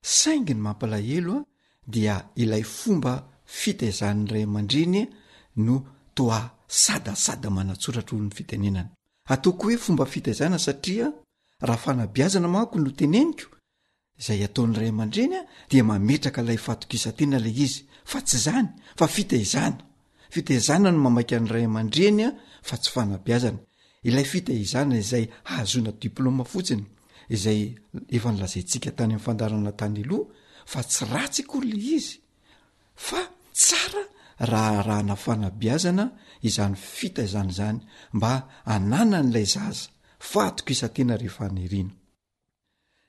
Saingy ny mampalahelo a dia ilay fomba fitaizan'ny ray aman-dreny no toa sadasada manatsoratra hoy ny fitenenana. Ataoko hoe fomba fitaizana satria raha fanabeazana manko no teneniko Izay ataon'ny ray aman-dreny dia mametraka ilay fahatokisan-tena ilay izy fa tsy izany fa fitaizana. Fitaizana no mamaika ny ray aman-dreny fa tsy fanabeazana. Ilay fitaizana izay hahazoana diplôma fotsiny izay efa nolazaintsika tany amin'ny fandaharana tany aloha fa tsy ratsy akory ilay izy fa tsara raha arahana fanabeazana izany fitaizana izany mba hananan'ilay zaza fahatokisan-tena rehefa any aoriana.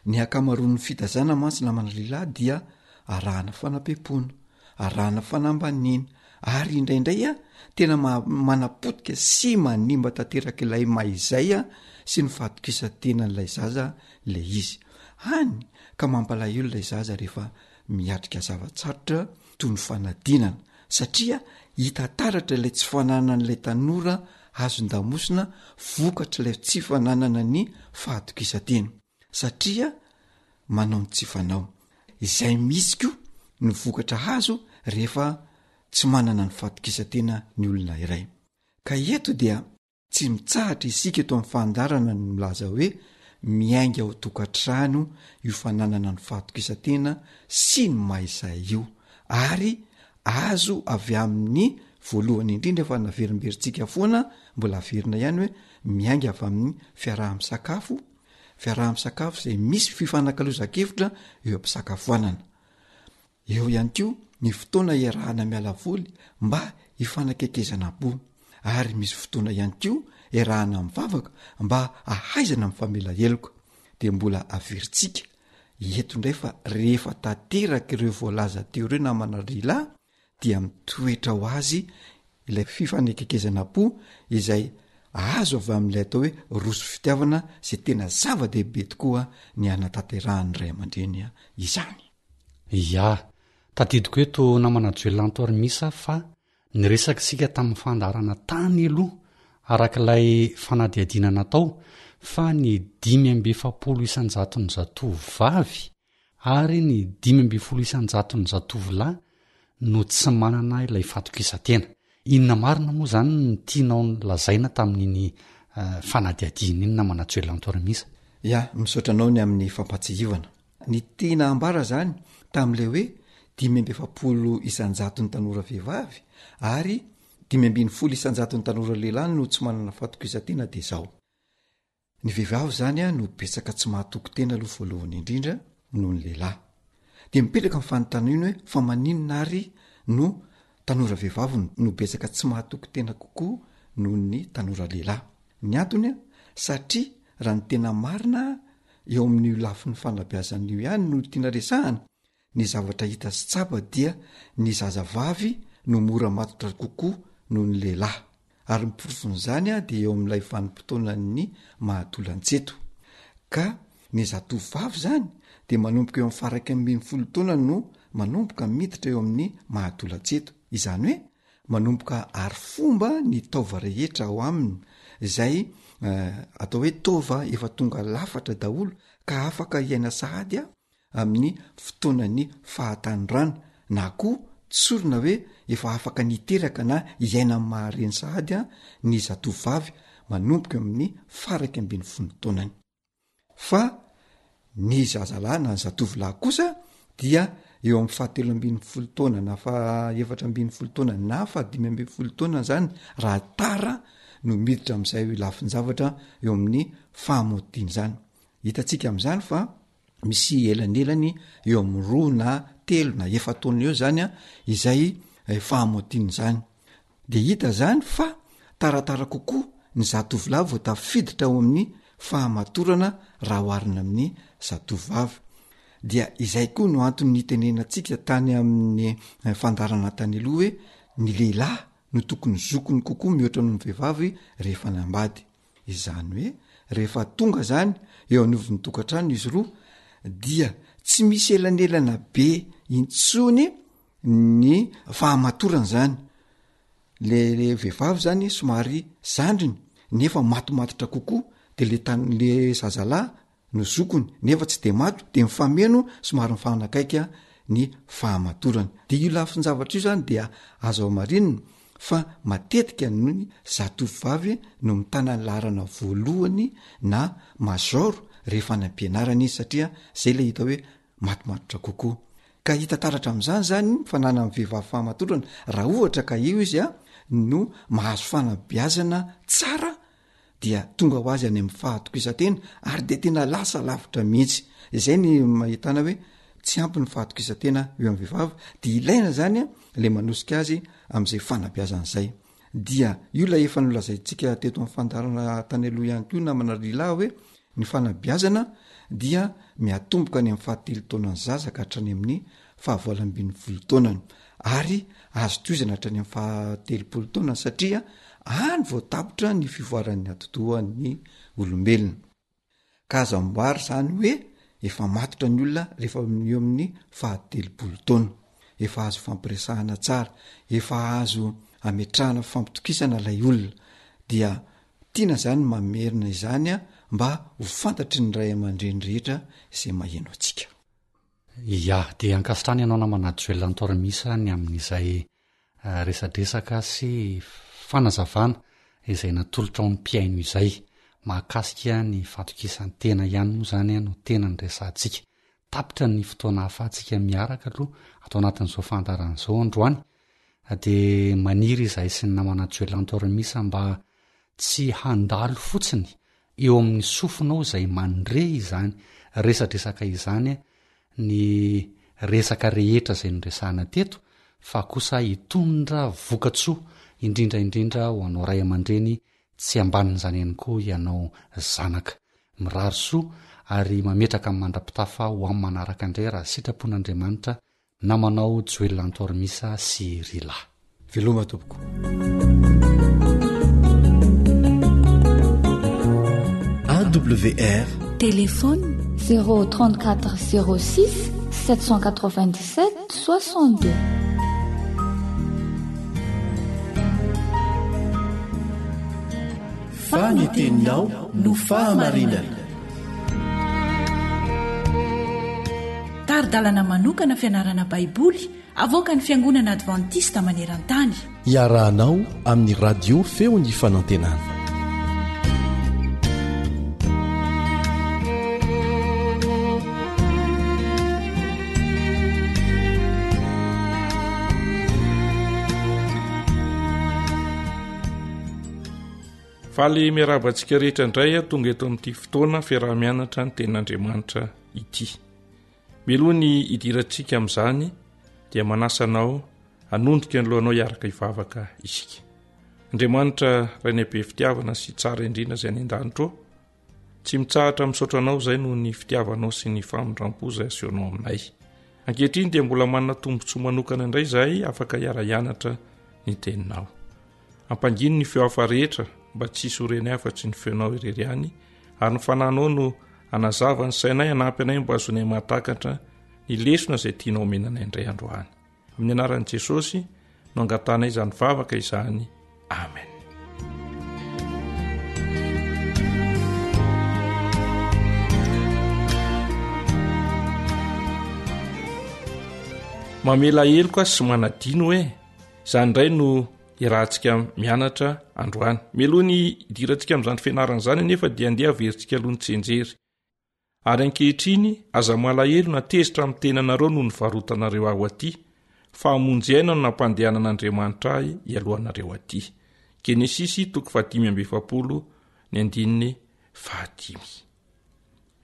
Ny ankamaroan'ny fitazana mantsy namana lehilahy dia arahana fanapempoana, arahana fanambaniana ary indraindray a tena manapotika sy manimba tanteraka ilay maha-izay a sy ny fahatokisan-tenan'ilay zaza ilay izy. Hany ka mampalahelo ilay zaza rehefa miatrika zava-tsarotra toy ny fanadinana satria hita taratra ilay tsy fananan'ilay tanora hazon-damosina vokatr'ilay tsy fananana ny fahatokisan-tena satria manao ny tsy fanao. Izay mihitsy koa ny vokatra azo rehefa tsy manana ny fahatokisan-tena ny olona iray. Ka eto dia Tsy mitsahatra isika eto amin'ny fandaharana ny milaza hoe miainga ao tokantrano io fananana ny fahatokisan-tena sy ny maha izay io ary azo avy amin'ny voalohany indrindra fa naverimberintsika foana mbola averina ihany hoe miainga avy amin'ny fiaraha-misakafo, fiaraha-misakafo izay misy fifanakalozan-kevitra eo am-pisakafoanana. Eo ihany koa ny fotoana iarahana miala voly mba hifanakekezana am-po, ary misy fotoana ihany koa iarahana mivavaka mba hahaizana mifamela heloka. Dia mbola averintsika eto indray fa rehefa tanteraka ireo voalaza teo ireo namana lehilahy dia mitoetra ho azy ilay fifanekekezana am-po izay azo avy amin'ilay atao hoe roso fitiavana izay tena zava-dehibe tokoa ny hanatanterahan'ny ray aman-dreny izany. Ya, tadidiko eto namana Joelanto Armisa fa niresaka isika tamin'ny fandaharana tany aloha araka ilay fanadihadiana natao fa ny 45 isan-jaton'ny zatovo vavy ary ny 15 isan-jaton'ny zatovo lahy no tsy manana ilay fatokisan-tena. Inona marina moa izany no tianao lazaina tamin'iny fanadihadiana iny namana Joelanto Armisa? Ya, misaotra anao ny amin'ny fampahatsiahivana. Ny tiana ambara zany tamin'ilay hoe 45 isan-jaton'ny tanora vehivavy ary 15 isan-jaton'ny tanora lehilahy no tsy manana fahatokisan-tena dia izao. Ny vehivavy zany no betsaka tsy mahatoky tena aloha voalohany indrindra noho ny lehilahy. Dia mipetraka ny fanontaniana hoe fa maninona ary no tanora vehivavy no betsaka tsy mahatoky tena kokoa noho ny tanora lehilahy? Ny antony satria raha ny tena marina eo amin'io lafiny fanabeazana io ihany no tiana resahana, ny zavatra hita sy tsapa dia ny zazavavy no mora matotra kokoa noho ny lehilahy. Ary ny porofon'izany dia eo amin'ilay vanim-potoanan'ny mahatolan-tseto. Ka ny zatovovavy izany dia manomboka eo amin'ny faha 11 taona no manomboka miditra eo amin'ny mahatolan-tseto. Izany hoe manomboka ary fomba ny taova rehetra ao aminy izay atao hoe taova efa tonga lafatra daholo ka afaka hiaina sahady amin'ny fotoanan'ny fahatanorana na koa tsorina hoe efa afaka niteraka na hiaina amin'ny mahareny sahady ny zatovovavy manomboka eo amin'ny faraika ambin'ny folo taonany. Fa ny zazalahy na ny zatovolahy kosa dia eo amin'ny fahatelo ambin'ny folo taona na faha efatra ambin'ny folo taona na fahadimy ambin'ny folo taona zany raha tara no miditra amin'izay lafin-javatra eo amin'ny fahamodiana izany. Hitantsika amin'izany fa misy elanelany eo amin'ny roa na telo na efa-taona eo zany a izay fahamodiana izany. De hita zany fa taratara kokoa ny zatovolahy vao tafiditra ao amin'ny fahamatorana raha oharina amin'ny zatovovavy. Dia izay koa no antony nitenenantsika tany amin'ny fandaharana tany aloha hoe ny lehilahy no tokony zokiny kokoa mihoatra noho ny vehivavy rehefa hanambady. Izany hoe rehefa tonga zany eo anivon'ny tokantrano izy roa dia tsy misy elanelana be intsony ny fahamatorana zany. Le le vehivavy zany somary zandriny nefa matomatotra kokoa de le tan- le zazalahy no zokiny nefa tsy de mato de mifameno somary mifanakaiky ny fahamatorany. De io lafin-javatra io zany dia azo hamarinina fa matetika ny zatovovavy no mitana ny laharana voalohany na major rehefa any am-pianarana izy satria zay le hita hoe matomatotra kokoa. Ka hita taratra amin'izany zany ny fananan'ny vehivavy fahamatorana raha ohatra ka io izy a no mahazo fanabeazana tsara dia tonga ho azy any amin'ny fahatokisan-tena ary de tena lasa lavitra mihitsy. Izay ny mahitana hoe tsy ampy ny fahatokisan-tena eo amin'ny vehivavy de ilaina zany a le manosika azy am'izay fanabeazana izay. Dia io lay efa nolazaintsika teto amin'ny fandaharana tany aloha ihany koa namana lehilahy hoe ny fanabeazana dia miatomboka any amin'ny fahatelo taonan'ny zaza ka hatrany amin'ny fahavalo ambin'ny folo taonany ary azo tohizana hatrany amin'ny fahatelopolo taonany satria any vao tapitra ny fivoaran'ny atidohan'ny olombelona. Ka azo ambara izany hoe efa matotra ny olona rehefa eo amin'ny fahatelopolo taona. Efa azo fampiresahana tsara, efa azo ametrahana fampitokisana ilay olona. Dia tiana izany ny mamerina izany mba ho fantatry ny ray aman-dreny rehetra izay maheno antsika. Ya, dia ankasitrahana ianao namana Joel Antorimisa ny amin'izay resadresaka sy fanazavana izay natolotrao ny mpihaino izay. Mahakasika ny fahatokisan-tena ihany moa izany no tena niresahantsika. Tapitra ny fotoana ahafahantsika miaraka aloha ato anatin'izao fandaharana izao androany dia maniry izahay sy ny namana Joel Antorimisa mba tsy handalo fotsiny eo amin'ny sofinao izay mandre izany resadresaka izany ny resaka rehetra izay noresahana teto fa kosa hitondra vokatsoa indrindra indrindra ho anao ray aman-dreny tsy ambanin'izany ihany koa ianao zanaka. Mirary soa ary mametraka ny mandra-pitafa ho amin'ny manaraka indray raha sitrapon'Andriamanitra Namanao Joel Antormisa sy Rila. Veloma tompoko. AWR. Téléphone 034 06 797 62. Fa ny teninao no fahamarinana. Tari-dalana manokana fianarana Baiboly avoakan'ny Fiangonana Advantista maneran-tany. Iarahanao amin'ny Radio Feon'ny Fanantenana. Faly miarahaba antsika rehetra indray tonga eto amin'ity fotoana fiaraha-mianatra ny tenin'Andriamanitra ity. Mialoha ny hidirantsika amin'izany dia manasa anao hanondrika ny lohanao hiaraka hivavaka isika. Andriamanitra Rainay be fitiavana sy tsara indrindra izay any an-danitra ô, Tsy mitsahatra misaotra anao izay noho ny fitiavanao sy ny famindram-po izay asehonao aminay. Ankehitriny dia mbola manana tombontsoa manokana indray izahay afaka hiara-hianatra ny teninao. Ampangino ny feo hafa rehetra mba tsy hisy ho reny afa-tsy ny feonao irery ihany ary ny fananao no hanazava ny sainay hanampy anay mba hahazoanay mahatakatra ny lesona izay tianao omena anay indray androany. Amin'ny anaran'i Jesosy no angatahanay izany vavaka izany. Amen. Mamela heloka sy manadino hoe izany indray no iarahantsika mianatra androany. Mialoha ny hidirantsika amin'izany fianarana izany anefa dia andeha averintsika aloha ny tsianjery. Ary ankehitriny, aza malahelo na tezitra amin'ny tenanareo noho ny varotanareo ahy ho aty, fa hamonjy aina no nampandehanan'Andriamanitra ahy hialohanareo aty. Genesisy toko fahadimy amby efapolo ny andininy fahadimy.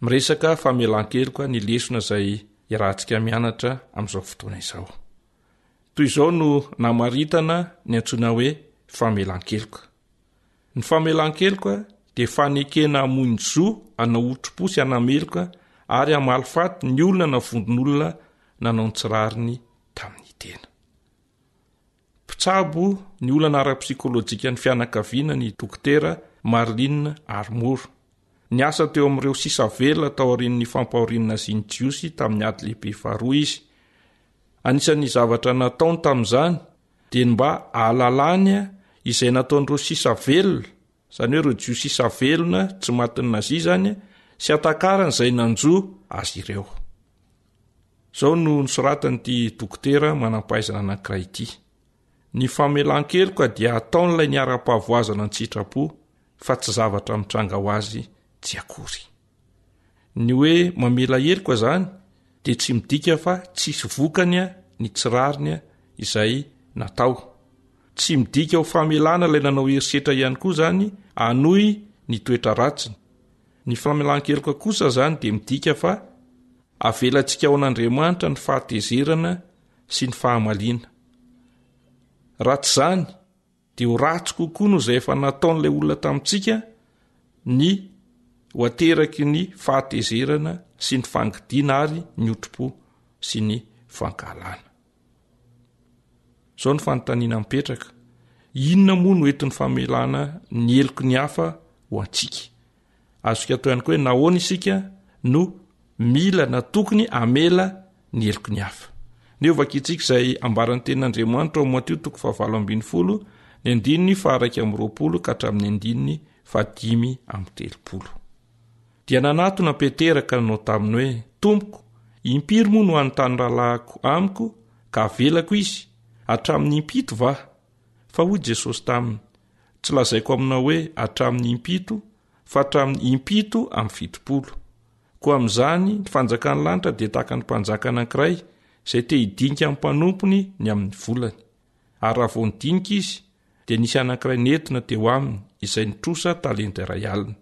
Miresaka famelan-keloka ny lesona izay iarahantsika mianatra amin'izao fotoana izao. Toy izao no namaritana ny antsoina hoe famelan-keloka. Ny famelan-keloka. dia fanekena hamoy ny zo hanao otri-po sy hanameloka ary hamaly faty ny olona na vondron'olona nanao ny tsy rariny tamin'ny tena. Mpitsabo ny olana ara-psikolojikan'ny fianakaviana ny Dokotera Marilyn Armour. Niasa teo amin'ireo sisa velona taorian'ny fampahorian'ny Nazia ny Jiosy tamin'ny Ady Lehibe Faharoa izy. Anisan'ny zavatra nataony tamin'izany dia ny mba hahalalany izay nataon'ireo sisa velona, izany hoe ireo Jiosy sisa velona tsy matin'ny Nazia izany, sy hatakarany izay nanjo azy ireo. Izao no nosoratan'ity dokotera manam-pahaizana anankiray ity, Ny famelan-keloka dia ataon'ilay niharam-pahavoazana an-tsitrapo fa tsy zavatra mitranga ho azy tsy akory. Ny hoe mamela heloka izany dia tsy midika fa tsisy vokany ny tsy rariny izay natao. Tsy midika ho famelana ilay nanao herisetra ihany koa izany hanohy ny toetra ratsiny. Ny famelan-keloka kosa izany dia midika fa avelantsika ao an'Andriamanitra ny fahatezerana sy ny fahamaliana. Raha tsy izany dia ho ratsy kokoa noho izay efa nataon'ilay olona tamintsika ny ho ateraky ny fahatezerana sy ny fangidiana ary ny otri-po sy ny fankahalana. Izao ny fanontaniana mipetraka, inona moa no entin'ny famelana ny heloky ny hafa ho antsika? Azontsika atao ihany koa hoe nahoana isika no mila na tokony hamela ny heloky ny hafa. Ndeha hovakintsika izay ambaran'ny tenin'Andriamanitra ao Matio toko fahavalo ambin'ny folo, ny andininy faha-iraika amby roapolo ka hatramin'ny andininy fahadimy amby telopolo. Dia nanatona Petera ka nanao taminy hoe, Tompoko, impiry moa no hanontany rahalahiko amiko ka havelako izy? Hatramin'ny impito va? Fa hoy Jesosy taminy, Tsy lazaiko aminao hoe hatramin'ny impito, fa hatramin'ny impito amby 70. Koa amin'izany, ny fanjakan'ny lanitra dia tahaka ny mpanjaka anankiray izay te hidinika amin'ny mpanompony ny amin'ny volany. Ary raha vao nidinika izy, dia nisy anankiray nentina teo aminy izay nitrosa talenta iray alina.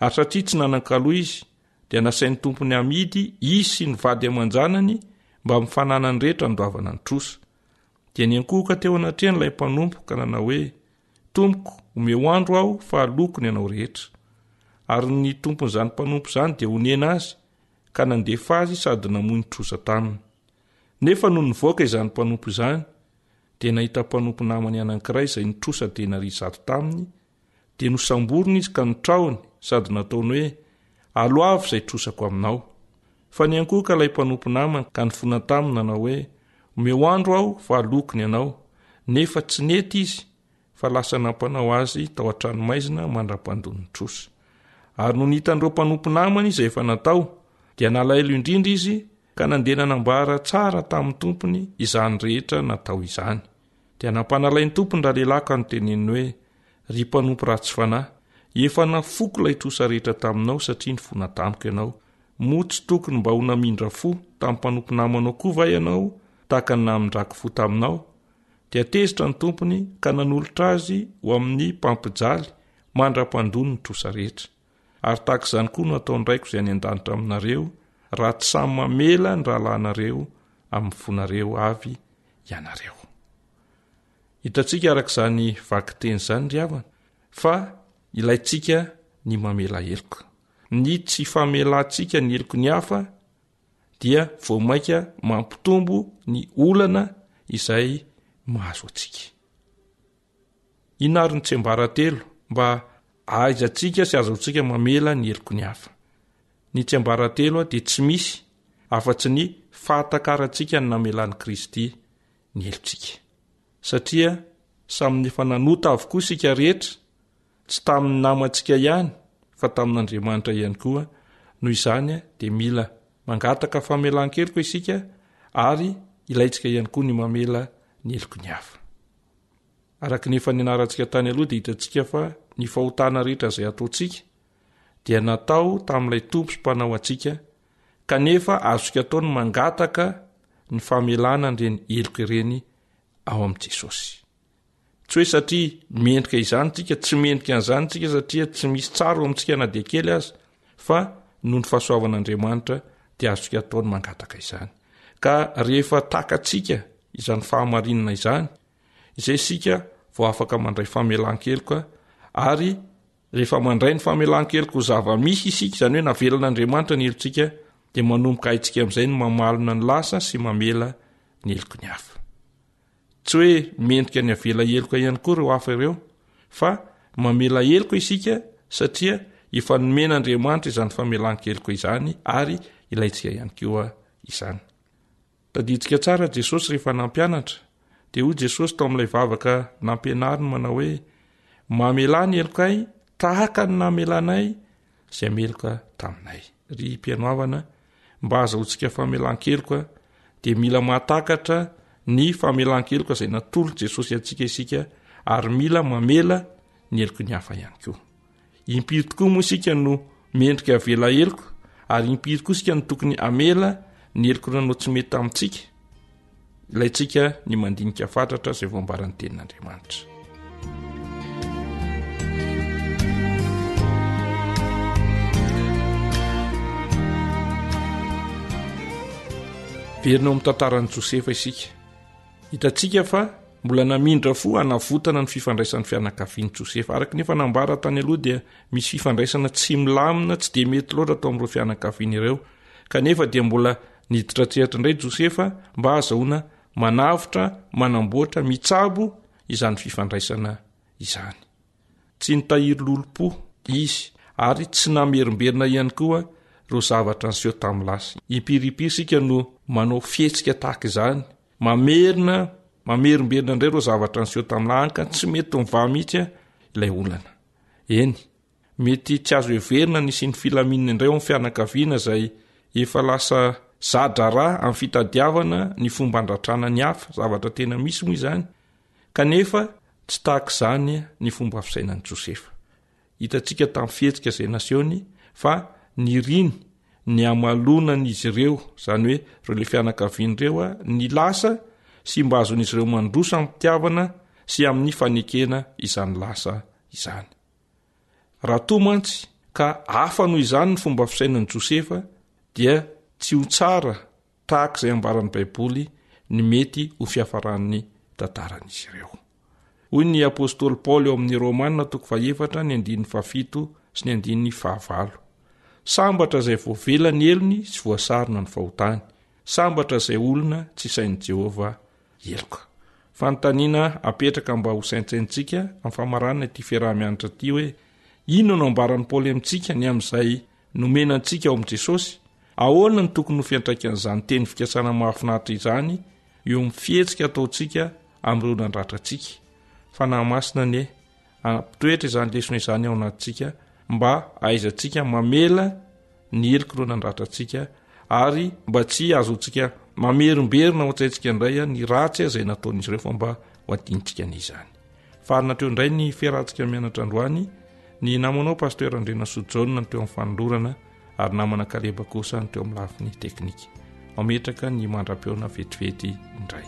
Ary satria tsy nanan-kaloa izy, dia nasain'ny tompony hamidy izy sy ny vady aman-janany mbamin'ny fananany rehetra handoavana ny trosa. Dia niankohoka teo anatrehany ilay mpanompo ka nanao hoe, Tompoko, omeo andro aho fa aloako ny anao rehetra. Ary ny tompon'izany mpanompo izany dia onena azy ka nandefa azy sady namoy ny trosa taminy. Nefa nony nivoaka izany mpanompo izany, dia nahita mpanompo namany anankiray izay nitrosa denaria zato taminy, dia nosamboriny izy ka notrahony sady nataony hoe, Aloavy izay trosako aminao. Fa niankohoka ilay mpanompo namany ka nifona taminy nanao hoe, Omeo andro aho fa aloako ny anao. Nefa tsy nety izy fa lasa nampanao azy tao an-tranomaizina mandra-pandony ny trosa. Ary nony hitan'ireo mpanompo namany izay efa natao, dia nalahelo indrindra izy ka nandeha nanambara tsara tamin'ny tompony izany rehetra natao izany. Dia nampanalain'ny tompony ralehilahy ka noteneniny hoe, Ry mpanompo ratsy fanahy, efa nafoko ilay trosa rehetra taminao satria nifona tamiko ianao. Moa tsy tokony mba ho namindra fo tamin'ny mpanompo namanao koa va ianao tahaka ny namindrako fo taminao? Dia tezitra ny tompony ka nanolotra azy ho amin'ny mpampijaly mandra-pandoa ny trosa rehetra. Ary tahaka izany koa no hataon'ny Raiko izay any an-danitra aminareo, raha tsy samy mamela ny rahalahinareo amin'ny fonareo avy ianareo. Hitantsika araka izany vakiteny izany ry havana fa ilaintsika ny mamela heloka. Ny tsy famelantsika ny heloky ny hafa dia vao mainka mampitombo ny olana izay mahazo antsika. Inona ary ny tsiambaratelo mba ahaizantsika sy azahoantsika mamela ny heloky ny hafa? Ny tsiambaratelo dia tsy misy afa-tsy ny fahatakarantsika ny namelan'i Kristy ny helotsika. Satria samy efa nanota avokoa isika rehetra, tsy tamin'ny namantsika ihany fa tamin'Andriamanitra ihany koa, noho izany dia mila mangataka famelan-keloka isika ary ilaintsika ihany koa ny mamela ny heloky ny hafa. Araka ny efa nianarantsika tany aloha dia hitantsika fa ny fahotana rehetra izay ataontsika dia natao tamin'ilay Tompo sy Mpanao antsika kanefa azontsika atao ny mangataka ny famelana an'ireny heloka ireny ao amin'i Jesosy. Tsy hoe satria mendrika izany tsika, tsy mendrika an'izany tsika satria tsy misy tsara ao amintsika na dia kely aza, fa noho ny fahasoavan'Andriamanitra dia azontsika atao ny mangataka izany. Ka rehefa takatsika izany fahamarinana izany, izay isika vao afaka mandray famelan-keloka ary. Rehefa mandray ny famelan-keloka ho zava-misy isika, izany hoe navelan'Andriamanitra ny helotsika, dia manomboka haintsika amin'izay ny mamalona ny lasa sy mamela ny heloky ny hafa. Tsy hoe mendrika ny havela heloka ihany koa ireo hafa ireo, fa mamela heloka isika satria efa nomen'Andriamanitra izany famelan-keloka izany ary ilaintsika ihany koa izany. Tadidintsika tsara Jesosy rehefa nampianatra, dia hoy Jesosy tao amin'ilay vavaka nampianariny manao hoe, Mamelà ny helokay tahaka ny namelanay izay meloka taminay. Ry mpihaino havana, mba hahazahoantsika famelan-keloka dia mila mahatakatra ny famelan-keloka izay natolotr'i Jesosy antsika isika ary mila mamela ny heloky ny hafa ihany koa. Impiry tokoa moa isika no mendrika havela heloka ary impiry koa isika no tokony hamela ny heloky nanao tsy mety tamintsika? Ilaintsika ny mandinika fatratra izay voambaran'ny tenin'Andriamanitra. Verina ao amin'ny tantaran'i Josefa isika. Hitantsika fa mbola namindra fo hanavotana ny fifandraisan'ny fianakavian'i Josefa. Araka ny efa nambara tany aloha dia misy fifandraisana tsy milamina, tsy dia mety loatra tao amin'ireo fianakaviana ireo. Kanefa dia mbola niditra an-tsehatra indray Josefa mba hahazahoana manavotra, manamboatra, mitsabo izany fifandraisana izany. Tsy nitahiry lolompo izy ary tsy namerimberina ihany koa ireo zavatra niseho tamin'ny lasa. Impiry impiry isika no manao fihetsika tahaka izany, mamerina, mamerimberina indray ireo zavatra niseho tamin'ny lasa, hany ka tsy mety mivaha mihitsy ilay olana. Eny, mety tsy azo heverina ny hisian'ny filaminana indray ao amin'ny fianakaviana izay efa lasa za-draharaha amin'ny fitadiavana ny fomba handratrana ny hafa, zavatra tena misy moa izany, Kanefa tsy tahaka izany ny fomba fisainan'i Josefa. Hitantsika tamin'ny fihetsika izay nasehony fa niriny ny hamalonan'izy ireo, izany hoe ireo ilay fianakaviany ireo, ny lasa sy mba hahazoan'izy ireo mandroso amim-pitiavana sy amin'ny fanekena izany lasa izany. Raha toa mantsy ka hafa noho izany ny fomba fisainan'i Josefa dia tsy ho tsara Tahaka izay ambaran'ny Baiboly ny mety ho fiafaran'ny tantaran'izy ireo. Hoy ny apostoly Paoly ao amin'ny Romana toko fahefatra ny andininy fahafito sy ny andininy fahavalo, Sambatra izay voavela ny helony sy voasarona ny fahotany. Sambatra izay olona tsy sain'i Jehovah heloka. Fanontaniana apetraka mba ho saintsainintsika amin'ny famaranana ity fiaraha-mianatra ity hoe, Inona no ambaran'i Paoly amintsika ny amin'izay nomena antsika ao amin'i Jesosy? Ahoana no tokony ho fiantraikan'izany teny fikasana mahafinaritra izany eo amin'ny fihetsika ataontsika amin'ireo nandratra antsika? Fanahy Masina anie hampitoetra izany lesona izany ao anatintsika mba hahaizantsika mamela ny helok'ireo nandratra antsika ary mba tsy hahazoantsika mamerimberina ao an-tsaintsika indray ny ratsy izay nataon'izy ireo fa mba ho adinontsika anie izany. Farina hatreo indray ny fiarahantsika mianatra androany. Ny namanao Pasteur Andrianasoa Jaona no teo amin'ny fanolorana ary namana Kaleba kosa no teo amin'ny lafiny teknika. Mametraka ny mandra-pihaona vetivety indray.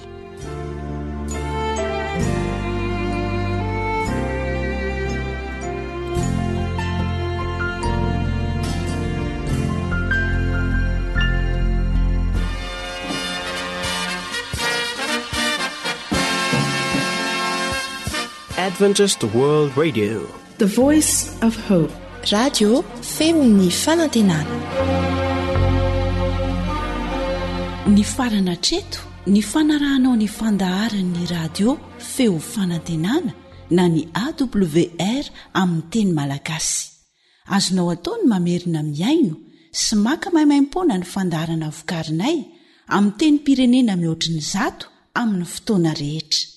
Adventist World Radio. The Voice of Hope. Radio feon'ny fanantenana. Nifarana hatreto ny fanarahanao ny fandaharan'ny radio feo fanantenana na ny AWR amin'ny teny malagasy. Azonao atao ny mamerina mihaino sy maka maimaimpoana ny fandaharana vokarinay amin'ny tenim-pirenena mihoatry ny zato amin'ny fotoana rehetra.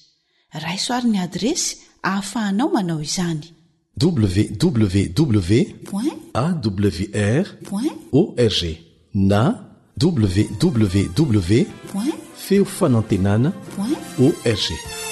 Raiso ary ny adiresy ahafahanao manao izany. Www. Awr. Org na www. Feofanantenana. Org.